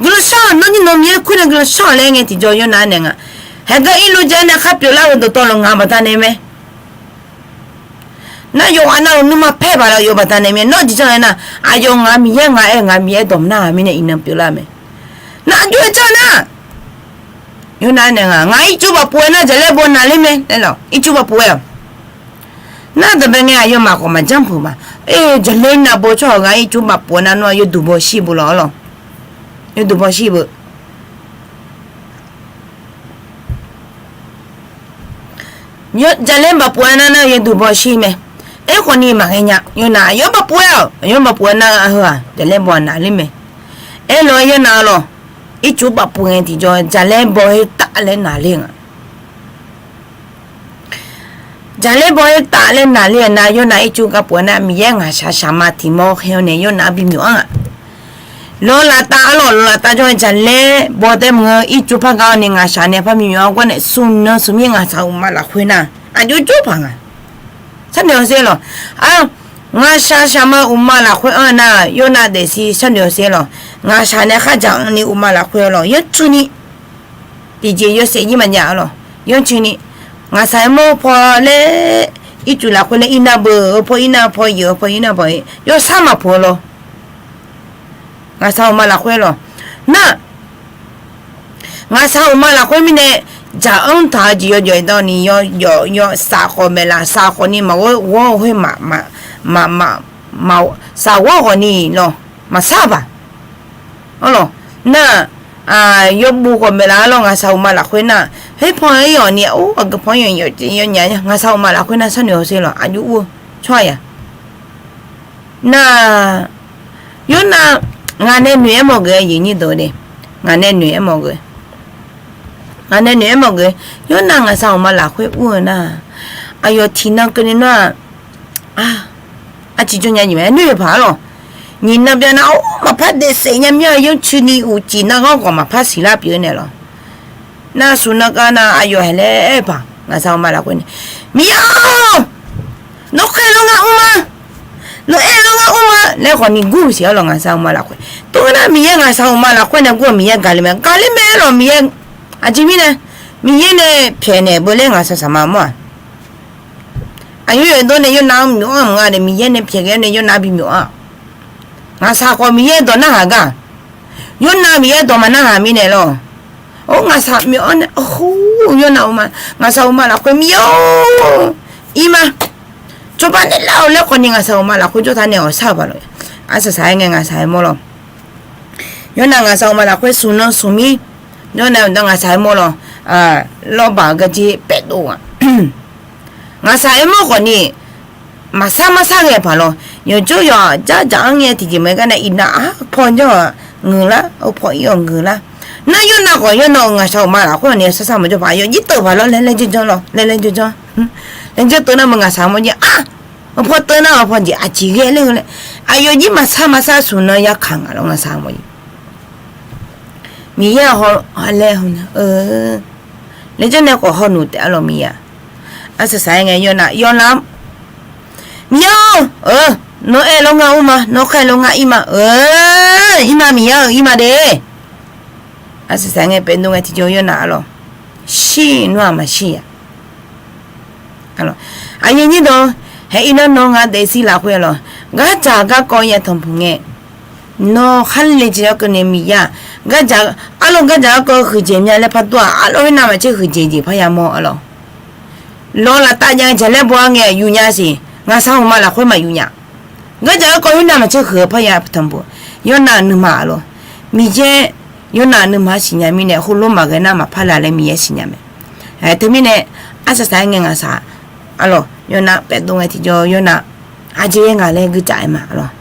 guiqlanq shar-awq, nawr nyir nawq Miqyaer khoer nae guiqlanq shar-awq laer ngae tiqjawr Yornav-anr naeq nga. Haeqgar irluv dzae-aer nae khar pyeuflar-eu dawqtawvluf ngaq baqdanae mae. Nar yawqghaq navluf nuima paer baq laf yawf baqdanae mae. Nawr jeq janr-aer nar, aqyawf ngaq Miqyaer nga aer-eu ngaq Miqyaer dawq maqnar-aq mirnae iqnan pyeuflar-eu mae. Nar aqjox-aer janr nar, Yornav-anr naeq nga, ngaq ircuf bafpuq-aer nar jaqlaer baw naqler mae laer lawq. Ircuf bafpuq-aer-awq. Nar dawqbae ngae aqyawfmaf khawf maqjanr puq ma. Jaqlaer nav baw tsawrhaq-euq ngaq ircuf bafpuq-aer nar nawr-aq yawduq baw shir beu lawq-a lawq. Yawduq baw shir beu. Jaqlaer bafpuq-aer nar nar yawduq baw shir mae. Aerkhawf ni maqghae nya. Yornav aqyawf bafpuq-aer-awq, aqyawf bafpuq-aer nar heu-aq jaqlaer baw-aq naqler mae. Aerlof-aer Yornav-a lawq, ircuf bafpuq ngae tiqjawr jaqlaer baw her taf laer naqler nga. Jaqlaer baw her taf laer naqler-eu nar, Yornav ircuf garpuf-aer nar Miqyaer ngaqshaq shaqma tiq mawr khaer-awr nae Yornav-anr bimyawf-anr-aq, lawq laftav-a lawq, lawq laftav jawr-aer jaqlaer baw taef maqngeur, ircuf par gar-awr ni ngaqshaq nae par bimyawf-anr gar nae smq nan smq mir ngaqshaq uqma lafkhoer nar, aqjox jawr paq nga. Sharnoeq hawsher lawq. Ngaqshaq shaqma uqma lafkhoer-anr nar, Yornav daefzir sharnoeq hawsher lawq. Ngaqshaq nae khardzaq-anr ni uqma lafkhoer lawq, yanr tsuini tiqjeq yawshaef jir maqjav-a lawq. Yanr tsuini, ngaqshaq-aer mawr paw laer, ircuf lafkhoer laer irnar beu-eu paw, irnar paw, yeuq-eu paw, irnar paw, yawshar maqpuq-eu lawq. Ngaqshaq uqma lafkhoer lawq. Nar, ngaqshaq uqma lafkhoer mirnae, dzaq-anr taq-eu jeq yawjawf-aer dawr ni yawjawf, yawshaq khawf maeqlaf, shaq khawf ni maqghawr, ghawr-eu khoer ma, ma, ma, shaq ghawr khawf ni lawq, maqshar-eu baq. Arlawq, nar, yawbuv khawf maeqlaf-a lawq, ngaqshaq uqma lafkhoer nar, Khoerpaw-aer yawf ni, or, aqgeu paw-anr yawnyaf nya, ngaqshaq uqmaf lafkhoer nar sharnoeq hawsher lawq, aqjox ur-eu tsawrhaq yaq. Nar, Yornav, ngaq nae noeq-aer mawf geuf-eu, aqyuif nyir deuq-eu de, ngaq nae noeq-aer mawf geuf, ngaq nae noeq-aer mawf geuf, Yornav ngaqshaq uqmaf lafkhoer ur-eu nar, aqyawf tiqnan keuvni nar-aq, aqjeq jawr nya nyiq mae, noeq-eu paq-aer lawq. Nyiq nan byav nar, or, maqpar daefsaef nya mir-a, yawr cuini uqcif nar ghanr khawf maqpar siqlar pyeuf-eu naeq lawq. Nar suf nan gar nar aqyawf haeq laer aer-eu paq, ngaqshaq uqmaf lafkhoer nae, Miqyaer-or, nawr khaer lawr ngar mr ma, nawr aer lawr ngar mr ma laer khawf ni gur siq-aer lawq, ngaqshaq uqmaf lafkhoer. Tov nar Miqyaer ngaqshaq uqmaf lafkhoer nae gur-eu Miqyaer gaqler mae, gaqler mae-aer lawq, Miqyaer, aqjeq mirnae, Miqyaer nae pyaeqnaeq beu laer ngaqshaq saqma mawr-aq. Aqyawf yawdawr nae Yornav-anr myawf-anr mq nga de, Miqyaer nae pyaeqghae-awr nae Yornav bimyawf-a. Ngaqshaq khawf Miqyaer dawq narhaq gar, Yornav Miqyaer dawq maqnarhaq mirnae lawq. Or, ngaqshaq myawf-anr nae, or, Yornav uqmaf, ngaqshaq uqmaf lafkhoer Miqyaer-or, ir ma, cawba naeqlar-awq laer khawf ni ngaqshaq uqmaf lafkhoer jawr taq nae awq shar-euq paq lawq. Arsaq saq-aer ngae ngaqshaq-aer mawr lawq. Yornav ngaqshaq uqmaf lafkhoer suf nan suf mir, Yornav uqdan ngaqshaq-aer mawr lawq. Lawrbaq-eu garjir paefdov-aq, ngaqshaq-aer mawr khawf ni maqsar marsar ghae paq lawq. Yawqjawr yawq-aq, jardzaq-anr ngae tiqjeq maqaer gar nae iqnan-aq paw jawr-aq ngeuq lar, paw ir-awq ngeuq lar. Nar Yornav khawf Yornav-euq ngaqshaq uqmaf lafkhoer ni sar sar maqjawr paq, aqyawf jir teuv paq lawr laer laer janr janr lawr, laer laer janr janr, laer janr teuv nar meuq ngaqshaq mawr jir-aq, awqpaw teuv nar awqpaw jeq aqjeq ghae ler-eu laer, aqyawf jir maqsar maqsar suf nan ya kaq ngaq lawr ngaqshaq mawr jir. Miqyaer-aq haw laer, laejaer nae khawf hawnuq taef-a lawq Miqyaer-aq. Arsaq saq-aer ngae Yornav, Yornav, Miqyaer-or, nawr aer lawr ngar mr ma, nawr khaer lawr ngar ir ma, ir ma Miqyaer-euq ir ma de. Arsaq saq ngae paefdov ngae tiqjawr Yornav-a lawq, shir nmr-aq maqshir-a. Aqyuif nyir dawq, haeq ir nar nawr ngar daefzir lafkhoer-a lawq, gardzaq garkawv ya tanqpuq ngae, nawr khar le jeq-awr keuvni Miqyaer-aq, gardzaq, arlawr gardzaq garkawv huiqdzaeq mya laer par dur-aq, arlawr khoer navmaqtser huiqdzaeq jeq parya mawr-a lawq. Lawq laftav jav-eu jaqlaer baw-a ngae yuf nya siq, ngaqshaq uqmaf lafkhoer maqyuf nya. Gardzaq garkawv khoer navmaqtser huiq-eu parya tanqpuq, Yornav-euq nuima-a lawq. Miqyaer, Yornav-euq nuima-anr siqnya mirnae heulof maqghae nar maqpar la laer Miqyaer siqnya mae. Teumirnae arsaq saq-aer ngae ngaqshaq-a lawq, Yornav paefdov ngae tiqjawr Yornav aqjeq ghae ngaq laer guicaf-aer ma lawq,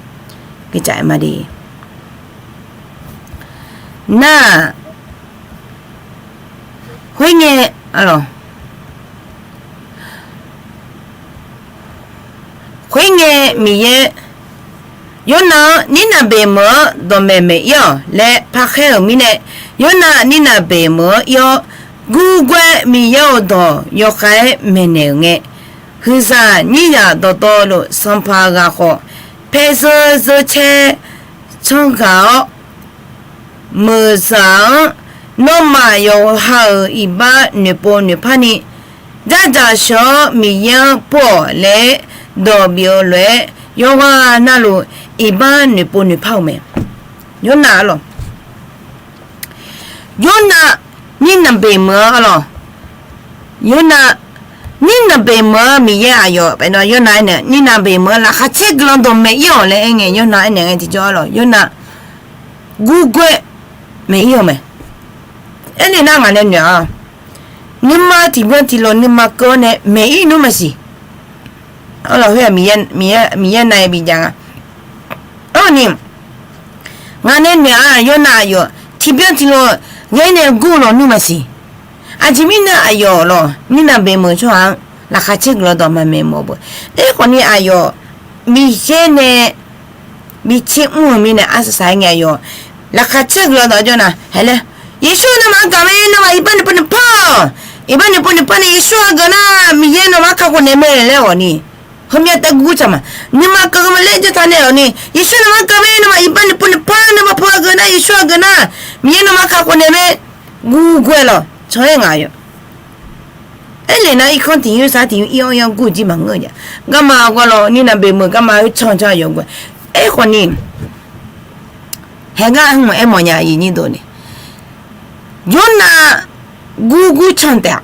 guicaf-aer ma de. Nar-aq, khoerngae, a lawq, khoerngae Miqyaer Yornav-anr Nirnaqbeq meuq-anr dawqmaeq maeq-ir-awq laer parkhaer-euq mirnae, Yornav Nirnaqbeq meuq-anr ir-awr, gurguaer Miqyaer-euq dawq yawkhav-aer maeqnaeq-euq ngae, huiqzaq nyirzaq dawqtawvluf sanqpaq ghaq khawf, paerzeur zeur caer canr ghaq-awr, meuqzaq-anr, Nawmaf yawqha-euq iqbax noeqpov noeqpar ni, jardzaq sheuq-awr Miqyaer-anr pov-awq laer dawq bif-eu lof-aer, yawqghaq navluf iqbax noeqpov noeqpar-euq mae. Yornav-a lawq, Yornav Nirnaqbeq meuq-anr-a lawq, Yornav Nirnaqbeq meuq-anr Miqyaer aqyawf, Yornav aernaeq, Nirnaqbeq meuq-anr laqkhaq caer guiqlanq dawqmaeq-ir-awq laer aerngae Yornav aernaeq ngae tiqjawr-a lawq, Yornav gurguaer maeq-ir-eu mae. Aernaeq nar ngaq nae noeq-a, nuima tiqbyan tiqlof nuima keuv-awr nae maeq-ir nmr maqsiq. Arlawq khoer-aq Miqyaer nav-aer bijav nga. Arni, ngaq nae noeq-a, Yornav aqyawf tiqbyan tiqlof ghae nae gur-eu lawnmr maqsiq. Aqjeq mirnae aqyawf lawq Nirnaqbeq meuq tsawrhaq-anr laqkhaq caer guiqlanq dawq maqmaeq mawf beu. Aerkhawf ni aqyawf Miqyaer nae bi tser mr-eu mirnae arsaq saq-aer ngae aqyawf laqkhaq caer guiqlanq dawq jawr nar haeq laer, Yeqsur nawmaf-anr gaq mae, nawmaf iqbax noeqpov noeqpar-awq. Iqbax noeqpov noeqpar nae Yeqsur-anr gaq nar Miqyaer nawmaf-anr kakhof naeq mae laer-awq ni, heumyav taef gurgur tsaq ma. Nuima keuv ma laer jawr taq nae-awq ni, Yeqsur nawmaf-anr gaq mae, nawmaf iqbax noeqpov noeqpar nawmaf pov-a gaq nar, Yeqsur-anr gaq nar, Miqyaer nawmaf-anr kakhof naeq mae. Gurguaer lawq, tsawrhaer ngaq yawf aernaeq nar irkanr tiq yur sar tiq yur ir-awr yar gur-eu jir maqngeur-eu jav. Garma gar lawq Nirnaqbeq meuq garma-aer can can aqyawf gur-a. Aerkhawf ni, haeq gar hmq aermawf nya-a, Yornav gurgur can taef-a.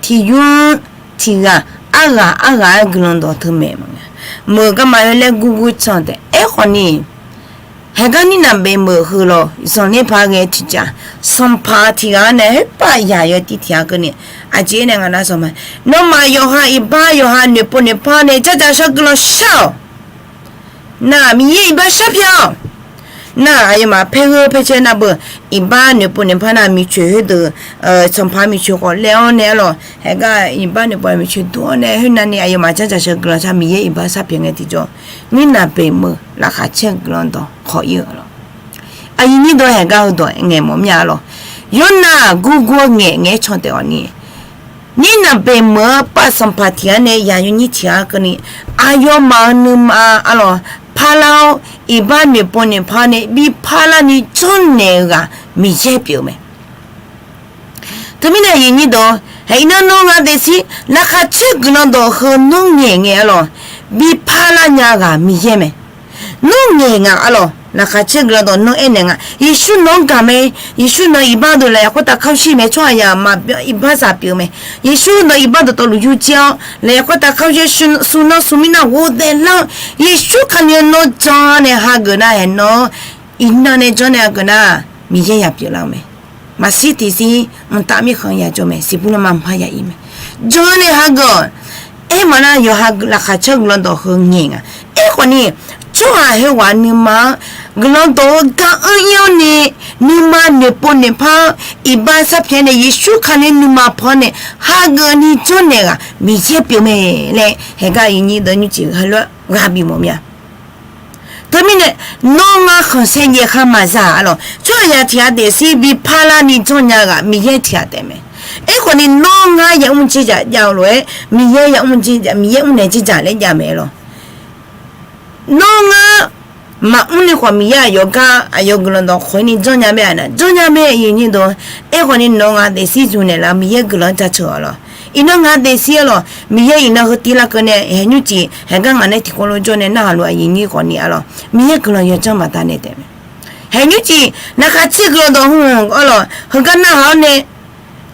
Tiq yur-anr tiq ghaq arghaq arghaq-aer guiqlanq dawq teu maeq maqnga. Meuq garma-aer laer gurgur can taef. Aerkhawf ni, Haeqgar nirnaq beq meuq heu lawq, zanqler paq ghae tiqjaq, sanqpaq tiq ghaq-anr nae khoerpav yaq yaw tiv tiq ghaq keuvni, aqjeq nae ngaq nar sanqpaq, nawmaf yawqha iqbax yawqha noeqpov noeqpar nae dzardzaq shar guiqlanq shar-awq. Nar-aq Miqyaer iqbax sharpyaeq-awq. Nar-aq aqyawfmaf paer gheu paer caer nar beu, iqbax noeqpov noeqpar nar miqcoeq khoerdeuq, sanqpaq miqcoeq khawf laev-awr nae arlawq, haeqgar iqbax noeqpov miqcoeq dur-awr nae khoernav ni aqyawfmaf dzardzaq shar guiqlanq shar Miqyaer iqbax sharpyaeq ngae tiqjawr, nirnaq beq meuq laqkhaq caer-eu guiqlanq dawq khawf ir-eu arlawq. Aqyuif nyir deuq haeqgar heudawq ngaeq mawf mir-a arlawq. Yawrnav gurgur-eu ngaeq ngaeq-aer can taef-awq ni, nirnaq beq meuq-anr pav sanqpaq tiq ghaq nae yaq yawnyir tiq ghaq keuvni, aqyawfmaf-euq nuima arlawq parlar-awr iqbax noeqpov noeqpar nae bi parlar ni janrnaeq-eu ghaq Miqyaer pyeuf-eu mae. Teumirnae aqyuif nyir deuq, haeq iqnan nawr nga daefzir laqkhaq caer guiqlanq dawq heu nawr ngaeq ngae arlawq, bi parlar nya ghaq Miqyaer mae. Nawr ngaeq ngaq arlawq, laqkhaq caer guiqlanq dawq nawr aernaeq nga, Yeqsur nawq-anr gaq mae. Yeqsur nawq iqbax deuq lafyaq khoertav kamr shir mae, tsawrhaqzaq maqbyan iqbax zaq pyeuf-eu mae. Yeqsur nawq iqbax dawqtawvluf yur jir-awr lafyaq khoertav kamr shir, smq nan smq mirnav ghofdaef lar-awr, Yeqsur Kali-anr nawr jan nae hageuf nar haeq nawr, iqnan nae janr nae hageuf nar, Miqyaer yaq pyeuflar-eu mae. Maqshir tiqzir mqtav mirkhanq yajawr mae, siqbur lanma mqpar ya ir mae. Jan nae hageuf-awq. Aermawf nar yawqha laqkhaq caer guiqlanq dawq heu ngaeq nga. Aerkhawf ni, tsawrhaq heughaq nuima-anr guiqlanq dawq-eu gar anr ir-awr nae, nuima noeqpov noeqpar-awr iqbax sharpyaeq nae Yeqsur Kali nuima paw-anr nae hageuf ni janrnaeq ghaq Miqyaer pyeuf mae laer haeqgar aqyuif nyir deuq nymrcif heulof-aer ghaq bif mawf mir-a. Teumirnae nawr ngar khanqsaer jaev khar maqza arlawq, tsawrhaqzaq tiq ghaq daefzir bi parlar ni janrnya ghaq Miqyaer tiq ghaq taef mae. Aerkhawf ni nawr ngar yamr jerzaq jav-eu lof-aer Miqyaer yamr jerzaq, Miqyaer mrnaeq jerzaq laer jav mae lawq. Nawr ngar maqmr ni khawf Miqyaer aqyawf gar aqyawf guiqlanq dawq khawf-ir ni janrnya mae-aq nar, janrnya mae aqyuif nyir deuq. Aerkhawf ni nawr ngar daefzir zmq naeqlaf Miqyaer guiqlanq-anr jaceuq arlawq. Iqnan ngar daefzir arlawq, Miqyaer iqnan heu tiv lar keuv nae haeq nymrcif haeqgar ngaq nae tiqkawv lof jawr nae narhaq lof aqyuif nyir khawf ni arlawq, Miqyaer guiqlanq yawdzanr baqdanae taef mae. Haeq nymrcif laqkhaq caer guiqlanq dawq heu-anr arlawq, heugar narhaq-awr nae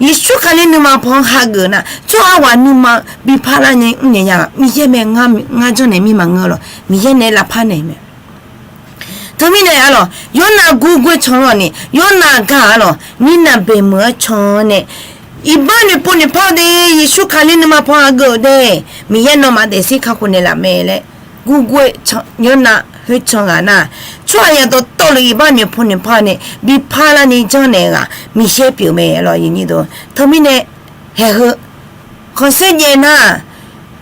Yeqsur Kali nuima paw-anr hageuf nar, tsawrhaq ghaq nuima bi parlar nae mrnaeq nya-aq Miqyaer mae. Ngar janrnaeq mir maqngeur lawq, Miqyaer nae lavpar naeq mae. Teumirnae arlawq, Yawrnav gurgur-aer can lawq ni, Yawrnav gar arlawq, mirnav beq meuq-anr can nae, iqbax noeqpov noeqpar-eu de, Yeqsur Kali nuima paw hageuf-eu de, Miqyaer nawmaf daefzir kakhof naeqlaf mae laer, gurgur-aer Yawrnav khoercan ghaq nar, tsawrhaqzaq dawqtawvluf iqbax noeqpov noeqpar nae bi parlar ni janrnaeq ghaq Miqyaer pyeuf mae lawq. Teumirnae haeq heu khanqsaer jaev nar,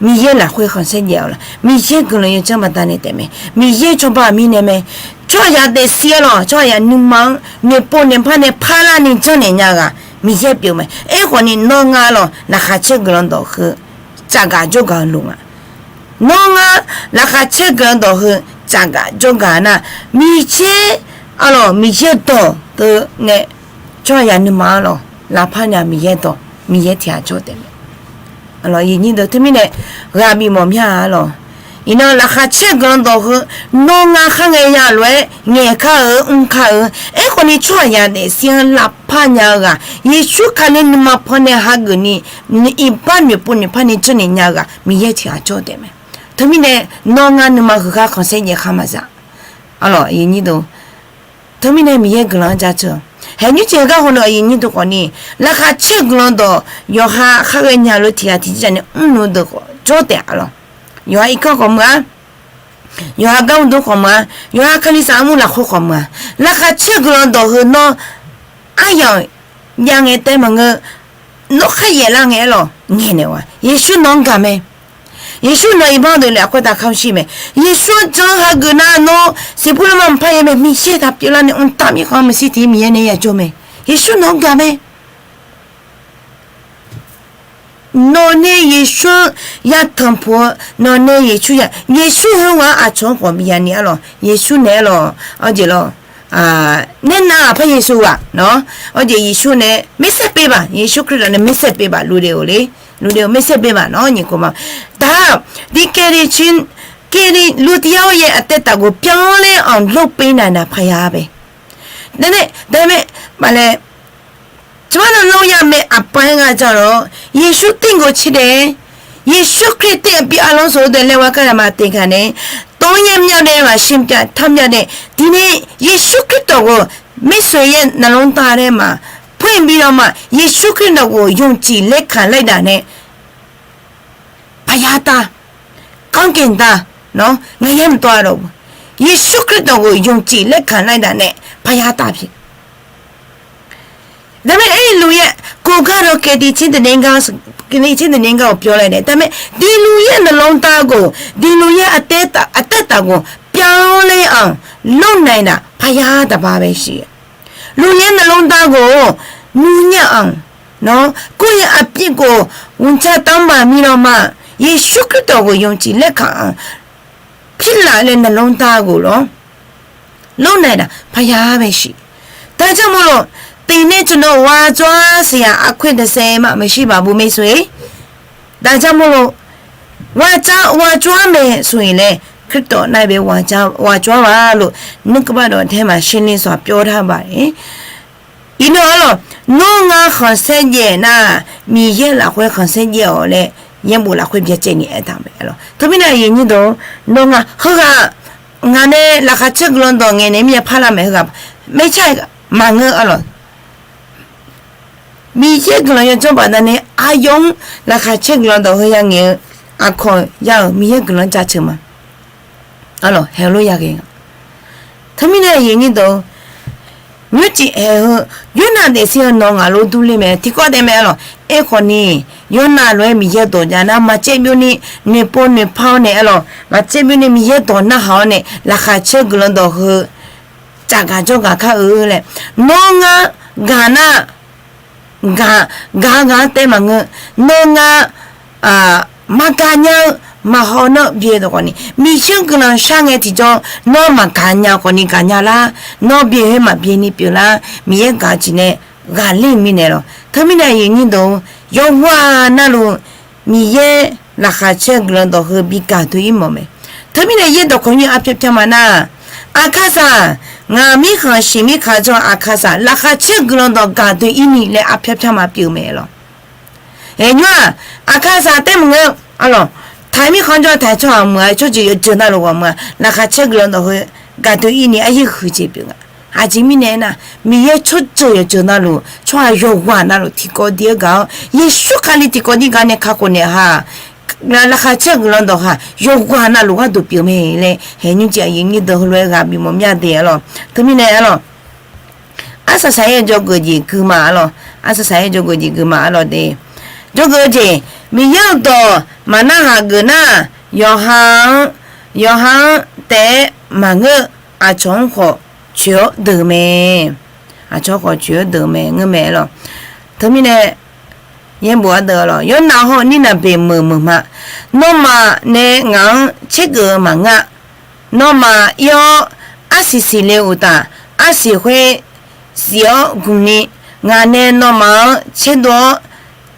Miqyaer lafkhoer khanqsaer jaev-awq lawq. Miqyaer guiqlanq yawdzanr baqdanae taef mae. Miqyaer cawba mirnae mae. Tsawrhaqzaq daefzir arlawq, tsawrhaqzaq nuima-anr noeqpov noeqpar nae parlar ni janrnaeq nya ghaq Miqyaer pyeuf mae. Aerkhawf ni nawr ngar lawq, laqkhaq caer guiqlanq dawq heu tsafgaq jawrgaq-eu loq nga. Nawr ngar laqkhaq caer guiqlanq dawq heu tsafgaq jawrgaq nar, Miqyaer arlawq, Miqyaer dawq teu ngae, tsawrhaqzaq nuima arlawq lavpar nya Miqyaer dawq, Miqyaer tiq ghaq jawr taef mae. Teumirnae ghaq bif mawf mya arlawq. Iqnan laqkhaq caer guiqlanq dawq heu nawr ngar khar ngae ya lof-aer ngaeq kar-eu mr kar-eu. Aerkhawf ni tsawrhaqzaq daefzir-anr lavpar nya-eu ghaq, Yeqsur Kali nuima paw nae hageuf ni iqbax noeqpov noeqpar ni janrnaeq nya-eu ghaq Miqyaer tiq ghaq jawr taef mae. Teumirnae nawr ngar nuima huiq khar khanqsaer jaev khar maqza arlawq. Teumirnae Miqyaer guiqlanq-anr jaceuq. Haeq nymrcif heugar haw-eu aqyuif nyir deuq khawf ni, laqkhaq caer guiqlanq dawq yawqha khar ghaenya lof tiq ghaq tiqjeq nae mrluf deuq khawf jawr taef arlawq. Yawqha irkanr khawf meuq-a, yawqha gar mr deuq khawf meuq-a, yawqha Kalizaq armur lafkhoer khawf meuq-a, laqkhaq caer guiqlanq dawq heu nawr aryamq jav ngae taef maqngeur. Nawr kharyaef lar ngae arlawq, ngaeqnaeq-awq. Yeqsur nawq-anr gaq mae. Yeqsur nawq iqbax deuq lafkhoer taf kamr shir mae. Yeqsur-anr jan hageuf nar nawr siqbur lanma mqpar yaer mae. Miqyaer taq pyeuflar nae mqtav mirkhanq maqshir tiq Miqyaer nae yajawr mae. Yeqsur nawq-anr gaq mae. Nawqnae Yeqsur-anr yatanq puq-eu, nawqnae Yeqsur ya, Yeqsur heughaq-anr aqcawq-anr khawf bi ya ni arlawq. Yeqsur naeq arlawq, arjeq lawq, naernav-aq par Yeqsur ghaq nawr, arjeq Yeqsur nae ไม่ใช่ pyeuf baq, Yeqsur Kali-aq nae ไม่ใช่ pyeuf baq luf de-euq le, luf de-euq ไม่ใช่ pyeuf baq nawr nyiq khof ma. Taq, tiqkhaeq tiqcin, khaeq ni luf tiq yar-awr yaeq aqtaev taqghof byan-awr ler-anr lor pyeuf naq naq paya bae. Nae nae dae mae, maqlae, 主耶稣定格期待, Yeqsur Kali taef-aer bi arlawr soq-eu deuq laer wa kar-a ma teq gaq nae, တov-aer nya myav nae maqshir pyav tar myav nae, tiqni Yeqsur Khristawq-euq မ့ၢ်ဆိုရင် နှလုံးသားထဲမှာ ဖွင့်ပြီးတော့မှ ယေရှုခရစ်တော်ကို ယုံကြည်လက်ခံလိုက်တာနဲ့ ဘုရားသား ကောင်းကင်သားနော် ငရဲမသွားတော့ဘူး။ ယေရှုခရစ်တော်ကို ယုံကြည်လက်ခံလိုက်တာနဲ့ ဘုရားသားဖြစ် ဒါပေမဲ့ အဲ့ဒီလူရဲ့ ကိုယ်ကတော့ ကယ်တင်ခြင်းသတင်းကောင်း၊ ကယ်တင်ခြင်းသတင်းကောင်းကို ပြောလိုက်တယ်။ ဒါပေမဲ့ ဒီလူရဲ့ နှလုံးသားကို၊ ဒီလူရဲ့ အသက်တာ၊ အသက်တာကို ပြောင်းလဲအောင် လုပ်နိုင်တာ ဘုရားတစ်ပါးပဲရှိတယ်။ လူရဲ့ နှလုံးသားကို နူးညံ့အောင်နော်၊ ကိုယ့်ရဲ့ အပြစ်ကို ဝန်ချတောင်းပန်ပြီးတော့မှ ယေရှုခရစ်တော်ကို ယုံကြည်လက်ခံအောင် ဖြစ်လာတဲ့ နှလုံးသားကိုတော့ လုပ်နိုင်တာ ဘုရားပဲရှိတယ်။ ဒါကြောင့်မို့လို့ သင်နဲ့ကျွန်တော် ဝါကြွားစရာ အခွင့်တစ်စဲမှ မရှိပါဘူး မိတ်ဆွေ။ ဒါကြောင့်မို့လို့ ဝါကြွား၊ ဝါကြွားမယ်ဆိုရင်လည်း ခရစ်တော်၌ပဲ ဝါကြွား၊ ဝါကြွားပါလို့ နှုတ်ကပတ်တော်ထဲမှာ ရှင်းလင်းစွာ ပြောထားပါတယ်။ အံၤ နှုတ်အားလီၤ နှုတ်ငါ ခမ်ဆဲးယဲၢ် နၢ် မီးယဲၢ် လၢ်ခွဲ ခမ်ဆဲးယဲၢ် အီၤလဲၣ် ယဲၢ်ဘူး လၢ်ခွဲ ပျက်ကျက်နေ အဲၣ်တၢ် မ့ၢ်လီၤ. တမ့ၢ် နၢ် ယံာ်ညိၣ် ဒိၣ် နှုတ်ငါ ဟဲဂၤ ငါနဲ လၢ်ခၢးဆဲး ကလီၤဒိၣ် ငယ် နဲ မ့ၢ်ဖးလၢ် မ့ၢ်ဟဲဂၤ မ့ၢ်ဆဲး မၤငါ အလီၤ မီးယဲၢ် ကလီၤ ယွပ်ၸွမ်း ဘၣ်တၢ် န့ၣ် အယုံ လၢ်ခၢးဆဲး ကလီၤဒိၣ် ဟဲ ယဲၢ် ငယ် အခွန် ယဲၢ် မီးယဲၢ် ကလီၤ ကျားဆံ မး အလီၤ ဟဲ လို့ ရခဲ့ တမ့ၢ် နၢ် ယံာ်ညိၣ် ဒိၣ် မျိုးစေ့ ဟဲ ဟဲ ယိုနႃ ဒဲးစံ အနီၢ် ငါ လို့ ဒူလ့ မ့ၢ် ထံကီၢ် ဒဲး မ့ၢ် အလီၤ အဲ ခီ န့ၣ် ယိုနႃ အလီၢ် မီးယဲၢ် ဒိၣ် ယၢ် နၢ် မၤစဲး မျိုး န့ၣ် န့ၢ်ပိ န့ၢ်ဖါ အီၤ န့ၣ် အလီၤ မၤစဲး မျိုး န့ၣ် မီးယဲၢ် ဒိၣ် နၢ် ဟး အီၤ န့ၣ် လၢ်ခၢးဆဲး ကလီၤဒိၣ် ဟဲ ကျားက ကြောက်ခါ ခါ အၢ လဲၣ် နီၢ် ငါ ဂၤ နၢ် ဂၤ ဂၤ ဂၤ တဲ မၤငါ နီၢ် ငါ မၤကၤ ညါ မၤဟီ နီၣ် ဘျဲ ဒိၣ် ခီ န့ၣ် မီးယဲၢ် ကလီၤ ဆါ ငယ် ထံကၠီ နီၣ် မၤကၤ ညါ ခီ န့ၣ် ကၤ ညါ လၢ နီၣ် ဘျဲ ဟဲ မၤ ဘျဲ န့ၣ် ပျိုၣ် လၢ မီးယဲၢ် ကၤ ကျိ န့ၣ် ဂၤ လ့ မံ န့ၣ် လီၤ. တမ့ၢ် နၢ် ယံာ်ညိၣ် ဒိၣ် ယွၤ နၢ် လီၤ မီးယဲၢ် လၢ်ခၢးဆဲး ကလီၤဒိၣ် ဟဲ ဘီ ကၤ တု အံၤ မီၢ် မ့ၢ် တမ့ၢ် နၢ် ယဲၢ် ဒိၣ် ခီ ယုၢ် အဖျဲး ဖျဲး မး နၢ် အခါစံး ငါ မီး ဃၣ် ရှံး မီး ခး ကြောင့် အခါစံး လၢ်ခၢးဆဲး ကလီၤဒိၣ် ကၤ တု အံၤ န့ၣ် လၢ အဖျဲး ဖျဲး မး ပျိုၣ် မ့ၢ် လီၤ. အဲ ညွၣ် အခါစံး တဲ မုၢ် ငါ အလီၤ ထိုင် မီး ဃၣ် ကြောင့် ထိုင် ကြောင့် မုၢ် အ ချို့ ကျို ယွပ်ၸွမ်း နၢ် လီၤ ဂီၢ် မုၢ် လၢ်ခၢးဆဲး ကလီၤဒိၣ် ဟဲ ကၤ တု အံၤ န့ၣ် အယုၢ် ဃု ကျိ ပျိုၣ် ငါ အ ကျိ မံ န့ၣ် နၢ် မီးယဲၢ် ချို့ ကျိ ယွပ်ၸွမ်း နၢ် လီၤ ဆၢ ယွၤ ဂၤ နၢ် လီၤ ထံကီၢ် ဒ် အဂၤ အီၤ ယေရှုခရစ် ထံကီၢ် ဒ် ဂၤ န့ၣ် ခါ ကိ န့ၣ် ဟး လၢ်ခၢးဆဲး ကလီၤဒိၣ် ဟး ယွၤ ဂၤ နၢ် လီၤ ဂၤ ဒိၣ် ပျိုၣ် မ့ၢ် လဲၣ် ဟဲ ညွၣ် ကျိ အယုၢ်ညိၣ် ဒိၣ် ဟဲ လီၤ ဂၤ ဘီ မီၢ် မၠၣ် ဒဲး အလီၤ တမ့ၢ် နၢ် အလီၤ အစစ ယဲၢ် ယိုဂု ကျိ ကု မး အလီၤ အစစ ယဲၢ် ယိုဂု ကျိ ကု မး အလီၤ ဒဲး ယိုဂု ကျိ မီးယဲၢ် ဒိၣ် မၤ နၢ် ဟး ကု နၢ် ယွၤ ဟး ယွၤ ဟး တဲ မၤငါ အ ချို့ ဃီ ကျိ ဒု မ့ၢ် အ ချို့ ဃီ ကျိ ဒု မ့ၢ် ငါ မ့ၢ် အလီၤ တမ့ၢ် နၢ် ယဲၢ် ဘူး အ ဒု အလီၤ ယိုနႃ ဟီၣ် နီနၣ်ဘႄႇ မုၢ် မုၢ် မး နီၢ် မၤ နဲ ငါ ဆဲး ကု မၤ ငါ နီၢ် မၤ ယီ အ စီဆှံ လၢ အူ တၢ် အ စီခွဲ စီ အီ ဂု န့ၣ် ငါ နဲ နီၢ် မၤ ဆဲး ဒိၣ်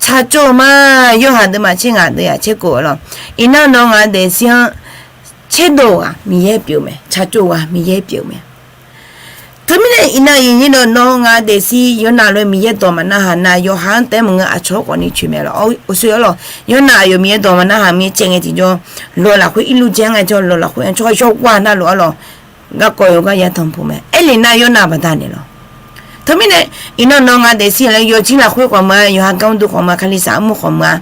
ဆၢ ကျိ မး ယိုဟၣ် ဒု မး ဆဲး ငါ ဒု ယၢ် ဆဲး ကိ အလီၤ အံၤ နၢ် နီၢ် ငါ ဒဲး စံ ဆဲး ဒိၣ် ဂၤ မီးယဲၢ် ပျိုၣ် မ့ၢ် ဆၢ ကျိ ဂၤ မီးယဲၢ် ပျိုၣ် မ့ၢ် တမ့ၢ် နၢ် အံၤ နၢ် ယံာ်ညိၣ် ဒိၣ် နီၢ် ငါ ဒဲး စံ ယိုနႃ လၢ မီးယဲၢ် ဒိၣ် မၤ နၢ် ဟး နၢ် ယွၤ ဟး တဲ မုၢ် ငါ အ ချို့ ဃီ န့ၣ် ဆူ မ့ၢ် အလီၤ အိၣ် ဆူ အလီၤ ယိုနၣ် အယို မီးယဲၢ် ဒိၣ် မၤ နၢ် ဟး မီး ကျဲ ငယ် ထံကၠီ လီၤ လၢ် ခွဲ အံ လူ ကျဲ ငါ ကၠီ လီၤ လၢ် ခွဲ အ ချို့ ယွၤ ဂၤ နၢ် လီၤ အလီၤ ဂၤ ကိ ယွၤ ဂၤ ယဲၢ် ထီၣ် ဖူ မ့ၢ် အဲ လီ နၢ် ယိုနၢ် ဘၣ် တၢ် န့ၣ် လီၤ တမ့ၢ် နၢ် အံၤ နၢ် နီၢ် ငါ ဒဲး စံ လၢ ယို ကျိ လၢ် ခွဲ ဃီ မး ယွၤ ဟး ကၢ ဒု ဃီ မး ခလီစၢ် အ မုၢ် ဃီ မး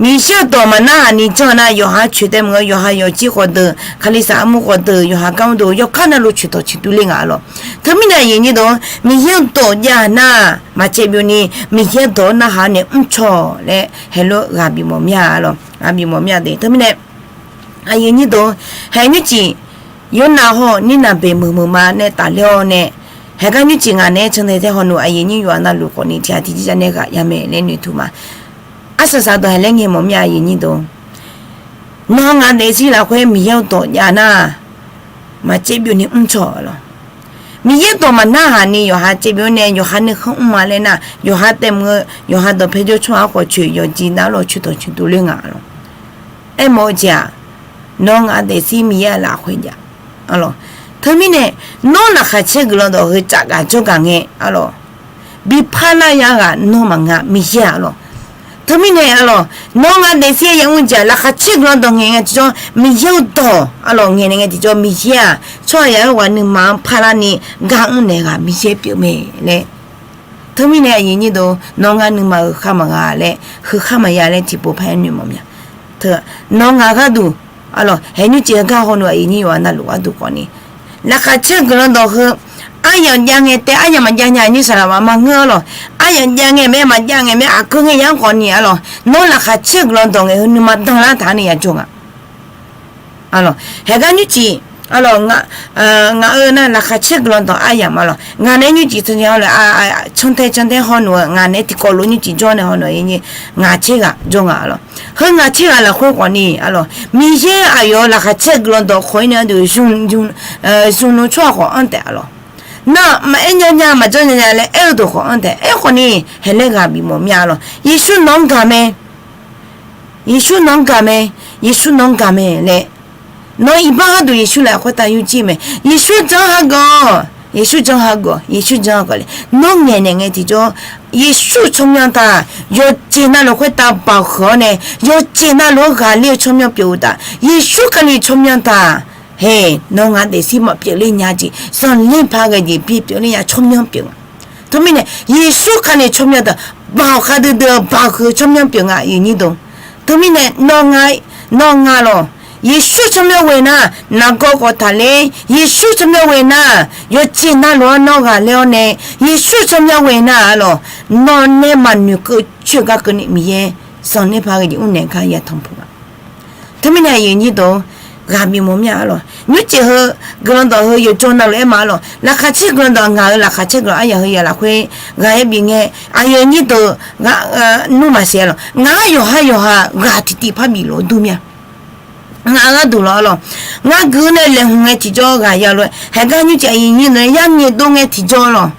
မီးယဲၢ် ဒိၣ် မၤ နၢ် ဟး န့ၣ် ကၠီ နၢ် ယွၤ ဟး ဆူ တဲ မုၢ် ယွၤ ဟး ယို ကျိ ဃီ ဒု ခလီစၢ် အ မုၢ် ဃီ ဒု ယွၤ ဟး ကၢ ဒု ယွၤ ခါ နၢ် လီၤ ဆူ ထီၣ် ဆူ တူ လ့ ငါ အလီၤ တမ့ၢ် နၢ် ယံာ်ညိၣ် ဒိၣ် မီးယဲၢ် ဒိၣ် ယၢ် နၢ် မၤ ကျဲ ပျိုၣ် န့ၣ် မီးယဲၢ် ဒိၣ် နၢ် ဟး န့ၣ် မုၢ် ကၠီ လၢ ဟဲ လီၤ ဂၤ ဘီ မီၢ် မၠၣ် အလီၤ ဂၤ ဘီ မီၢ် မၠၣ် ဒဲး တမ့ၢ် နၢ် အယံာ်ညိၣ် ဒိၣ် ဟဲ ညွၣ် ကျိ ယိုနၢ် ဟီၣ် နီနၣ်ဘႄၣ် မုၢ် မုၢ် မး နဲ တၢ် လၢ အီၤ နဲ ဟဲ ကၢ ညွၣ် ကျိ ငါ နဲ ဆၢ နဲ ထဲ ဟီၣ် နူ အယံာ်ညိၣ် ယွၤ နၢ် လူ ဃီ န့ၣ် ထံ ထံ ကျိ ကျ နဲ ဂၤ ယၢ် မ့ၢ် လဲ နွံ ထူ မး အ စစ ဒိၣ် ဟဲ လဲ ငယ် မီၢ် မၠၣ် အယံာ်ညိၣ် ဒိၣ် နီၢ် ငါ ဒဲး စံ လၢ် ခွဲ မီးယဲၢ် ဒိၣ် ယၢ် နၢ် မၤ ကျဲ ပျိုၣ် န့ၣ် မုၢ် ကၠီ အလီၤ မီးယဲၢ် ဒိၣ် မၤ နၢ် ဟး န့ၣ် ယွၤ ဟး ကျဲ ပျိုၣ် နဲ ယွၤ ဟး နု ဃု မး လဲ နၢ် ယွၤ ဟး တဲ မုၢ် ယွၤ ဟး ဒိၣ် ဖဲ ကၠိ ဆူ အ ဃီ ဆူ ယို ကျိ နၢ် လီၤ ဆူ ထီၣ် ဆူ တူ လ့ ငါ အလီၤ အဲ မီၢ် ကၠိ နီၢ် ငါ ဒဲး စံ မီးယဲၢ် လၢ် ခွဲ ယၢ် အလီၤ တမ့ၢ် နၢ် နီၢ် လၢ် ခၢး ဆဲး ကလီၤ ဒိၣ် ဟဲ ကျားက ကၠီ ဂၤ ငယ် အလီၤ ဘီ ဖါ လၢ ယၢ် ဂၤ နီၢ် မၤ ငါ မီးယဲၢ် အလီၤ Teumirnae arlawq, nawr nga daefzir-aer yamr jeq-aq, laqkhaq caer guiqlanq dawq ngaeq ngae tiqjawr, Miqyaer-eu dawq arlawq ngaeq naeq ngae tiqjawr, Miqyaer-aq tsawrhaq yaq-aer ghawqmya nuima-anr parlarni gar mr naeq ghaq Miqyaer pyeuf mae laer. Teumirnae aqyuif nyir deuq, nawr nga nuima heukhar maqgha laer, heukhar maqya laer tiqpov par-aer noeqmawf mya. Teu, nawr nga gharduq arlawq, haeq nymrcif heugar hawluf aqyuif nyir yawqha navluf gharduq khawfni, laqkhaq caer guiqlanq dawq heu aryamq jav ngae taef, aryamq maqjav nya nyir saqlaq maqma ngeur arlawq. Aryamq jav ngae mae, maqjav ngae mae, aqgeu ngae yamq khawfni arlawq, nawr laqkhaq caer guiqlanq dawq ngaeq heu nuima danlar taq-anr ni ya jawr nga. Arlawq, haeq gar nymrcif arlawq, ngaq-euq nar laqkhaq caer guiqlanq dawq aryamq arlawq, ngaq naeq-aer nymrcif tsantae hawluf, cantae cantae hawluf-eu ngaq naeq-aer tiqkawv lof nymrcif jawr nae hawluf-eu, ngaq caer ghaq jawr nga arlawq. Heu ngaq caer ghaq lafkhoer khawfni arlawq, Miqyaer aqyawf-euq laqkhaq caer guiqlanq dawq khawf-ir nae ardeuq zmq nmr tsawrhaq khawf anr taef arlawq. Nar maqaer nya nya maqjanr nya nya laer aer-eu deuq khawf anr taef. Aerkhawfni, haeq laer ghaq bifmawf mya arlawq. Yeqsur nawq-anr gaq mae. Yeqsur nawq-anr gaq mae. Yeqsur nawq-anr gaq mae laer. Nawr iqbax gharduq Yeqsur lafkhoer tav yurjir mae. Yeqsur jan-anr hageuf-awq. Yeqsur jan-anr hageuf-awq. Yeqsur jan-anr hageuf le. Nawr ngaeqnaeq ngae tiqjawr, Yeqsur tsawrmyanr taq, yawqjeq navluf khoertav baoq huiq-awr nae, yawqjeq navluf-anr ghaqler-eu tsawrmyanr pyeuf-eu taf. Yeqsur Kali tsawrmyanr taq. Haeq, nawr nga daefzir maqpyeuf ler nya jeq, zanqler paq ghae jeq bipyeuf ler nya tsawrmyanr pyeuf nga. Teumirnae Yeqsur Kali tsawrmyanr taq, baoq khar duidui-eu baoq huiq-eu tsawrmyanr pyeuf nga aqyuif nyir deuq. Teumirnae nawr nga lawq, Yeqsur tsawrmyanr ghoe nar, nargawr khawf taqler, Yeqsur tsawrmyanr ghoe nar, yawqjeq navluf-anr nawr ghaqler-awr nae, Yeqsur tsawrmyanr ghoe nar arlawq, nawr nae maqnoeqkeuv coer gar keuvni Miqyaer zanqler paq ghae jeq mrnaeq gar yatanq puq nga. Teumirnae aqyuif nyir deuq, ghaq bifmawf mya arlawq. Nymrcif heu, guiqlanq dawq heu yawqjawr navluf-aer ma arlawq. Laqkhaq caer guiqlanq dawq ngaq-euq lafkhoer ghaq-aer bif ngae, aqyuif nyir deuq, nmr maqsiq arlawq. Ngaq-anr yawqha yawqha ghaq tiqtiv par bif lof dur mya. Ngaq gharduq lawq arlawq. Ngar guiq nae laeqhmq ngae tiqjawr ghaq ya lof-aer, haeq gar nymrcif aqyuif nyir deuq-anr ya ngaeqdov ngae tiqjawr arlawq.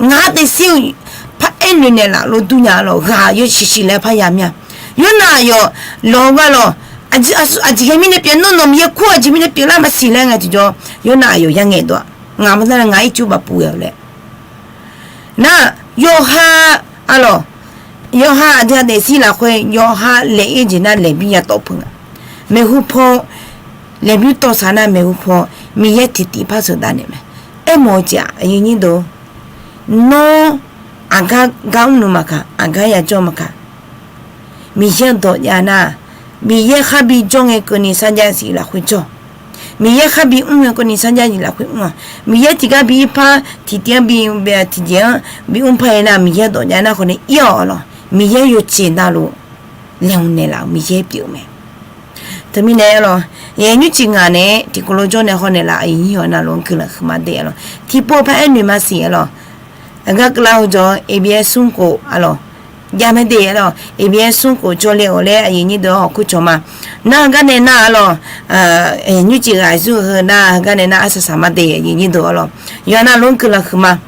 Ngaq-anr daefzir-eu paraer noeqnaeq laf lof dur nya arlawq. Ghaq yawshiq shiq laer parya mya. Yornav aqyawf lawq-eu gar lawq. Aqjeq ghae mirnae pyeuf, nawr nawq Miqyaer kur aqjeq mirnae pyeuflar maqsiq laer ngae tiqjawr, Yornav aqyawf ya ngaeqdov-a. Ngaq maqnar nar ngaq ircuf baqpuv ghae-awq laer. Nar, yawqha arlawq, yawqha aqdui-aq daefzir lafkhoer yawqha laeq-ir jeq nar laeqbir ya tawv peuq nga. Maeqhu paw, laeqbir tawv saq nar maeqhu paw, Miqyaer tiqtiv par sheuqdav naeq mae. Aermawf-eu jeq-aq aqyuif nyir deuq, nawr aqgar gar mrnuiv maqkaq, aqgar yajawr maqkaq, Miqyaer-eu dawq jav nar, Miqyaer khar bi jawr ngae keuvni sarjax zif lafkhoer jawr. Miqyaer khar bi mr ngae keuvni sarjax zif lafkhoer mr-awq. Miqyaer tiqgar bi irpar tiqtiv-anr bi, tiqjeq-anr bi mrpar-aer nar, Miqyaer-eu dawq jav nar khawfni ir-awq lawq. Miqyaer yawceq navluf laeqhmq naeqlaf-euq Miqyaer pyeuf-eu mae. Teumirnae arlawq, nymrcif ngaq nae tiqkawv lof jawr nae hawnaeq laf aqyuif nyir-awq navluf-anr guiqlanq huiqma de arlawq. Tiqpov par aer noeq maqsiq arlawq. Aqgar keuvlar heu jawr-eu ABS smr khof arlawq, jav mae de arlawq. ABS smr khof jawrle-awq laer aqyuif nyir deuq-anr hawq kur cawq ma. Nar heugar nae nar arlawq, nymrcif ghaq zir-eu heu nar heugar nae nar arsaq saq ma de aqyuif nyir deuq arlawq. Yawqha navluf-anr guiqlanq huiqma.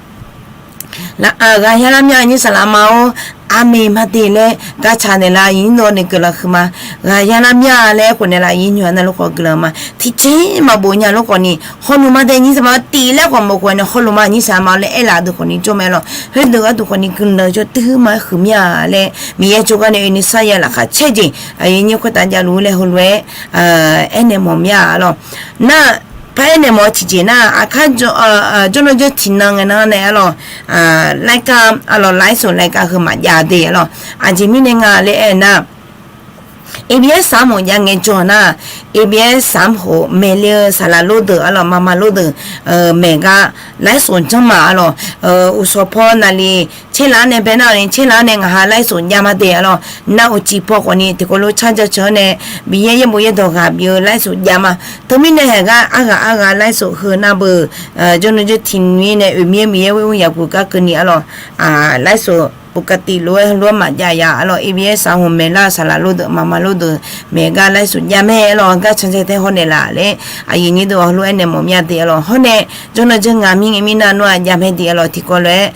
Ghaqya lar mya nyir saqlaq ma-or, aqmeq ma de laer gartsaq naeqlaf aqyuif nyir deuq-anr nae guiqlanq huiqma. Ghaqya lar mya laer aerkhof naeqlaf aqyuif nyir-awq navluf khawf guiqlanq ma. Tiqjeq maqbof nya lor khawfni hawluf ma de nyir saqlaq ma tif laer khawf mawf khof nae hawluf ma nyir saqlaq ma laer aerlaf deuq khawfni jawr mae lawq. Khoerdeuq gharduq khawfni guiqlanq jawr teu ma-aer huiq mya laer Miqyaer jawrgar nae oeni sarya laqkhaq caer jeq aqyuif nyir khoertav javluf-ur laer heulof-aer aernaeq mawf mya arlawq. Nar, par aernaeq mawf-eu tiqjeq nar, aqkar jawrnan jawr tiqnan ngae nar nae arlawq, laerkar arlawq, laersoq laerkar heu maqjav de arlawq. Aqjeq mirnae nga laer aer nar, ABS saqmq jav ngae jawr nar, ABS saqmq khof maeqle-eu saqlaq lor deuq arlawq, maqma lor deuq maeq gar laersoq janr ma arlawq. Uqshawq paw naqli tserlaf-anr nae bae nar-awq ni, tserlaf-anr nae ngaq ha laersoq jav ma de arlawq. Nar uqcif paw khawfni tiqkawv lof car jaceuq-anr nae Miqyaer yaerbof yaerdawq ghaq bif-eu laersoq jav ma. Teumirnae haeq gar arghaq arghaq laersoq heu nar beu, jawrnan jawr tiqnan nae oeq mir-aer Miqyaer ghoer mr yaqguq gar keuvni arlawq, laersoq ปกติ lof-aer heulof-aer maqjav ya arlawq. ABS saqmq maeqlar-eu saqlaq lor deuq maqma lor deuq maeq gar laersoq jav mae arlawq. Gar cancae tae hawnaeq laf laer aqyuif nyir deuq heulof-aer naeq mawf mya de arlawq. Hawr nae jawrnan jawr ngaq mir ngae mirnav nawr-aq jav mae de arlawq. Tiqkawv lof-aer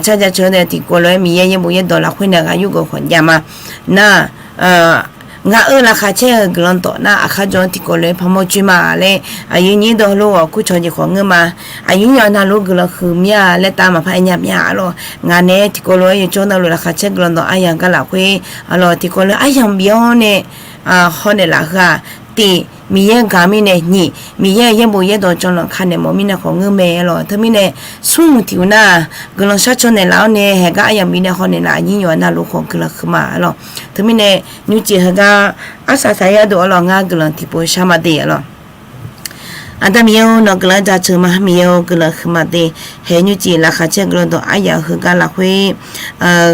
car jaceuq-anr nae tiqkawv lof-aer Miqyaer yaerbof yaerdawq lafkhoer nae ghaq yurgeuf khawf jav ma. Nar, Ngaq-euq laqkhaq caer-euq guiqlanq dawq nar, aqkar jawr-anr tiqkawv lof-aer parmawr joer ma laer, aqyuif nyir dawqlof-awq kurcawq jeq khawf ngeur ma. Aqyuif nyir-awq navluf guiqlanq huiq mir-a laer tav maqpar aer nya mir-a arlawq. Ngaq nae tiqkawv lof-aer yawjawr navluf laqkhaq caer guiqlanq dawq aryaq gar lafkhoer arlawq, tiqkawv lof-aer aryamq bif-awr nae hawnaeq laf heu-aq, tiq, Miqyaer-eu gaq mirnae, nyiq, Miqyaer-euq yaerbof yaerdawq janlanq kanaeq mawf mirnae khawf ngeur mae arlawq. Teumirnae, smrmuiq tiq uq nar-aq, guiqlanq sharcaw naeqlaf-awr nae haeqgar aryamq bif nae hawnaeq laf aqnyir yawq navluf khawf guiqlanq huiq ma arlawq. Teumirnae, nymrcif heugar arsaq saqyar deuq arlawq, ngar guiqlanq tiqpov shar ma de arlawq. Aqda Miqyaer-or, nawq guiqlanq jaceuq ma. Miqyaer-or, guiqlanq huiq ma de. Haeq nymrcif laqkhaq caer guiqlanq dawq aryaq heugar lafkhoer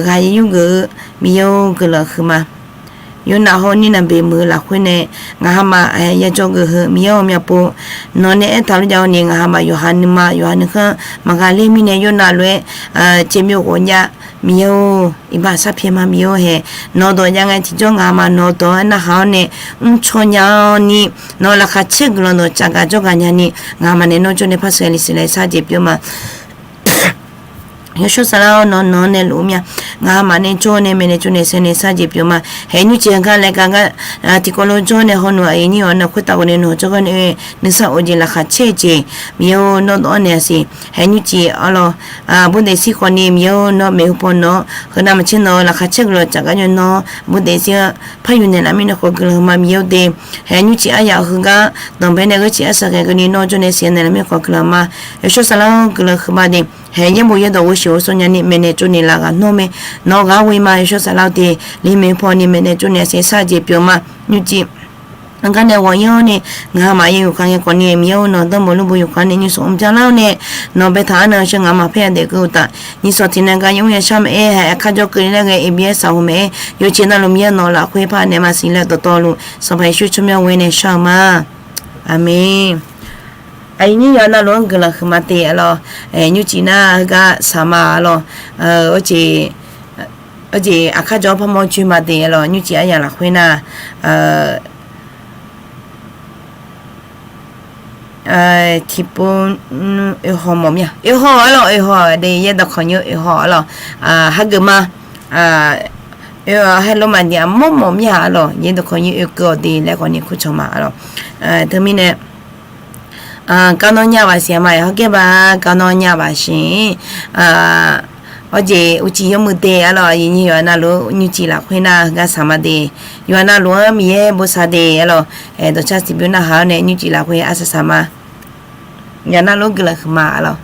ghaq yur geuf-eu, Miqyaer-or, guiqlanq huiq ma. Yawrnav hawr nirnav beq muiq-eu lafkhoer nae, ngaq hamaf yajawr geuf heu Miqyaer-or, myavpov nawq nae aertaq lof jav-awr ni, ngaq hamaf yawqha nuima yawqha nuikhanr maqghaq ler mirnae yawrnav lof-aer caevmyov ghawqjav, Miqyaer-or, iqbax sarpyaeq ma. Miqyaer-or, haeq nawq-eu dawq jav ngae tiqjawr ngaq hamaf nawq-eu dawq-anr narhaq-awr nae mrcaw nya-awr ni, nawq-eu laqkhaq caer guiqlanq dawq cavgaq jawrgaq nyani, ngaq hamaf nae nawr jawr nae par sheuqle sheuqle sharjeq pyeuf ma. Yawshawr saflar-awr nawq-anr nae luf-eu mya. Ngaq hamaf nae jawr nae maeqnaeq tsovnaeq saeqnaeq sharjeq pyeuf ma. Haeq nymrcif heugar laeqgar gar tiqkawv lof jawr nae hawnmq aqyuif nyir-awq navluf khoertav ghawqni nawq jawrgar nae nuisar of jeq laqkhaq caer-eu jeq, Miqyaer-or, nawr dawv-awr naeq-a siq. Haeq nymrcif arlawq, aqbur daefzir khawfni Miqyaer-or, nawr maeqhu paw nawq-awr heunav maqtser nawq-eu laqkhaq caer guiqlanq cavgaq jawr nawr aqbur daefzir-anr par yuf naeqlaf mirnae khawf guiqlanq huiq ma. Miqyaer-or de, haeq nymrcif aryaq heugar danqbae nae gheurcif arsaq ghae keuvni nawr jawr nae siqnya naeqlaf mirnae khawf guiqlanq ma. Yawshawr saflar-awr guiqlanq huiq ma de. Haeq yaerbof yaerdawq ghovshuif ghovshaw nyani maeqnaeq tsovnaeq laf ghaq nawr mae. Nawq-eu ghaq ghoe ma. Yawshawr saflar-awr de, li maeqhu paw ni maeqnaeq tsovnaeq saeq sharjeq pyeuf ma. Nymrcif heugar nae ghawq-ir-awr nae, ngaq hamaf yaer yufkhav ngae khawfni Miqyaer-or, nawq-eu dawrmawq lmrbo yufkhav nae nyiq sawq mr byanlar-awr nae, nawq baetaq-anr nae sheu ngaq hamaf paer-a daef keuv uqtaf, nyiq sawq tiq nae gar yaer mr yashar maqaer, haeq aqkar jawr keuvni laer ghae iqbyaer saq-eu maqaer, yawqjeq navluf Miqyaer nawq-eu lafkhoer par naeqma siq laer dawqtawvluf Sanqpaq Yeqsur tsawrmyanr ghoer nae shar-eu ma. Aqmeq. Aqyuif nyir yawqha navluf-anr guiqlanq huiqma de arlawq. Nymrcif nar heugar saq ma arlawq. Aqjeq aqkar jawr-anr parmawr joer ma de arlawq. Nymrcif aryaq lafkhoer nar tiqpov oehaw mawf mir-a, oehaw arlawq, oehaw de yaer dawqkawq nymr oehaw arlawq. Hageuf ma. Oe, haer lof maqjeq armawr mawf mir-a arlawq. Yaer dawqkawq nymr oekeuv-awq de laer khawfni kurcawq ma arlawq. Teumirnae, kavnawr nya baq siq-a ma, hawrgaer ba kavnawr nya baq siq. Awqjeq uqcif yawmuiq de arlawq. Aqyuif nyir yawqha navluf nymrcif lafkhoer nar heugar saq ma de. Yawqha navluf-anr Miqyaer bosav de arlawq. Dawqcar tiqbymr narhaq-awr nae nymrcif lafkhoer arsaq saq ma. Yawqha navluf guiqlanq huiqma arlawq.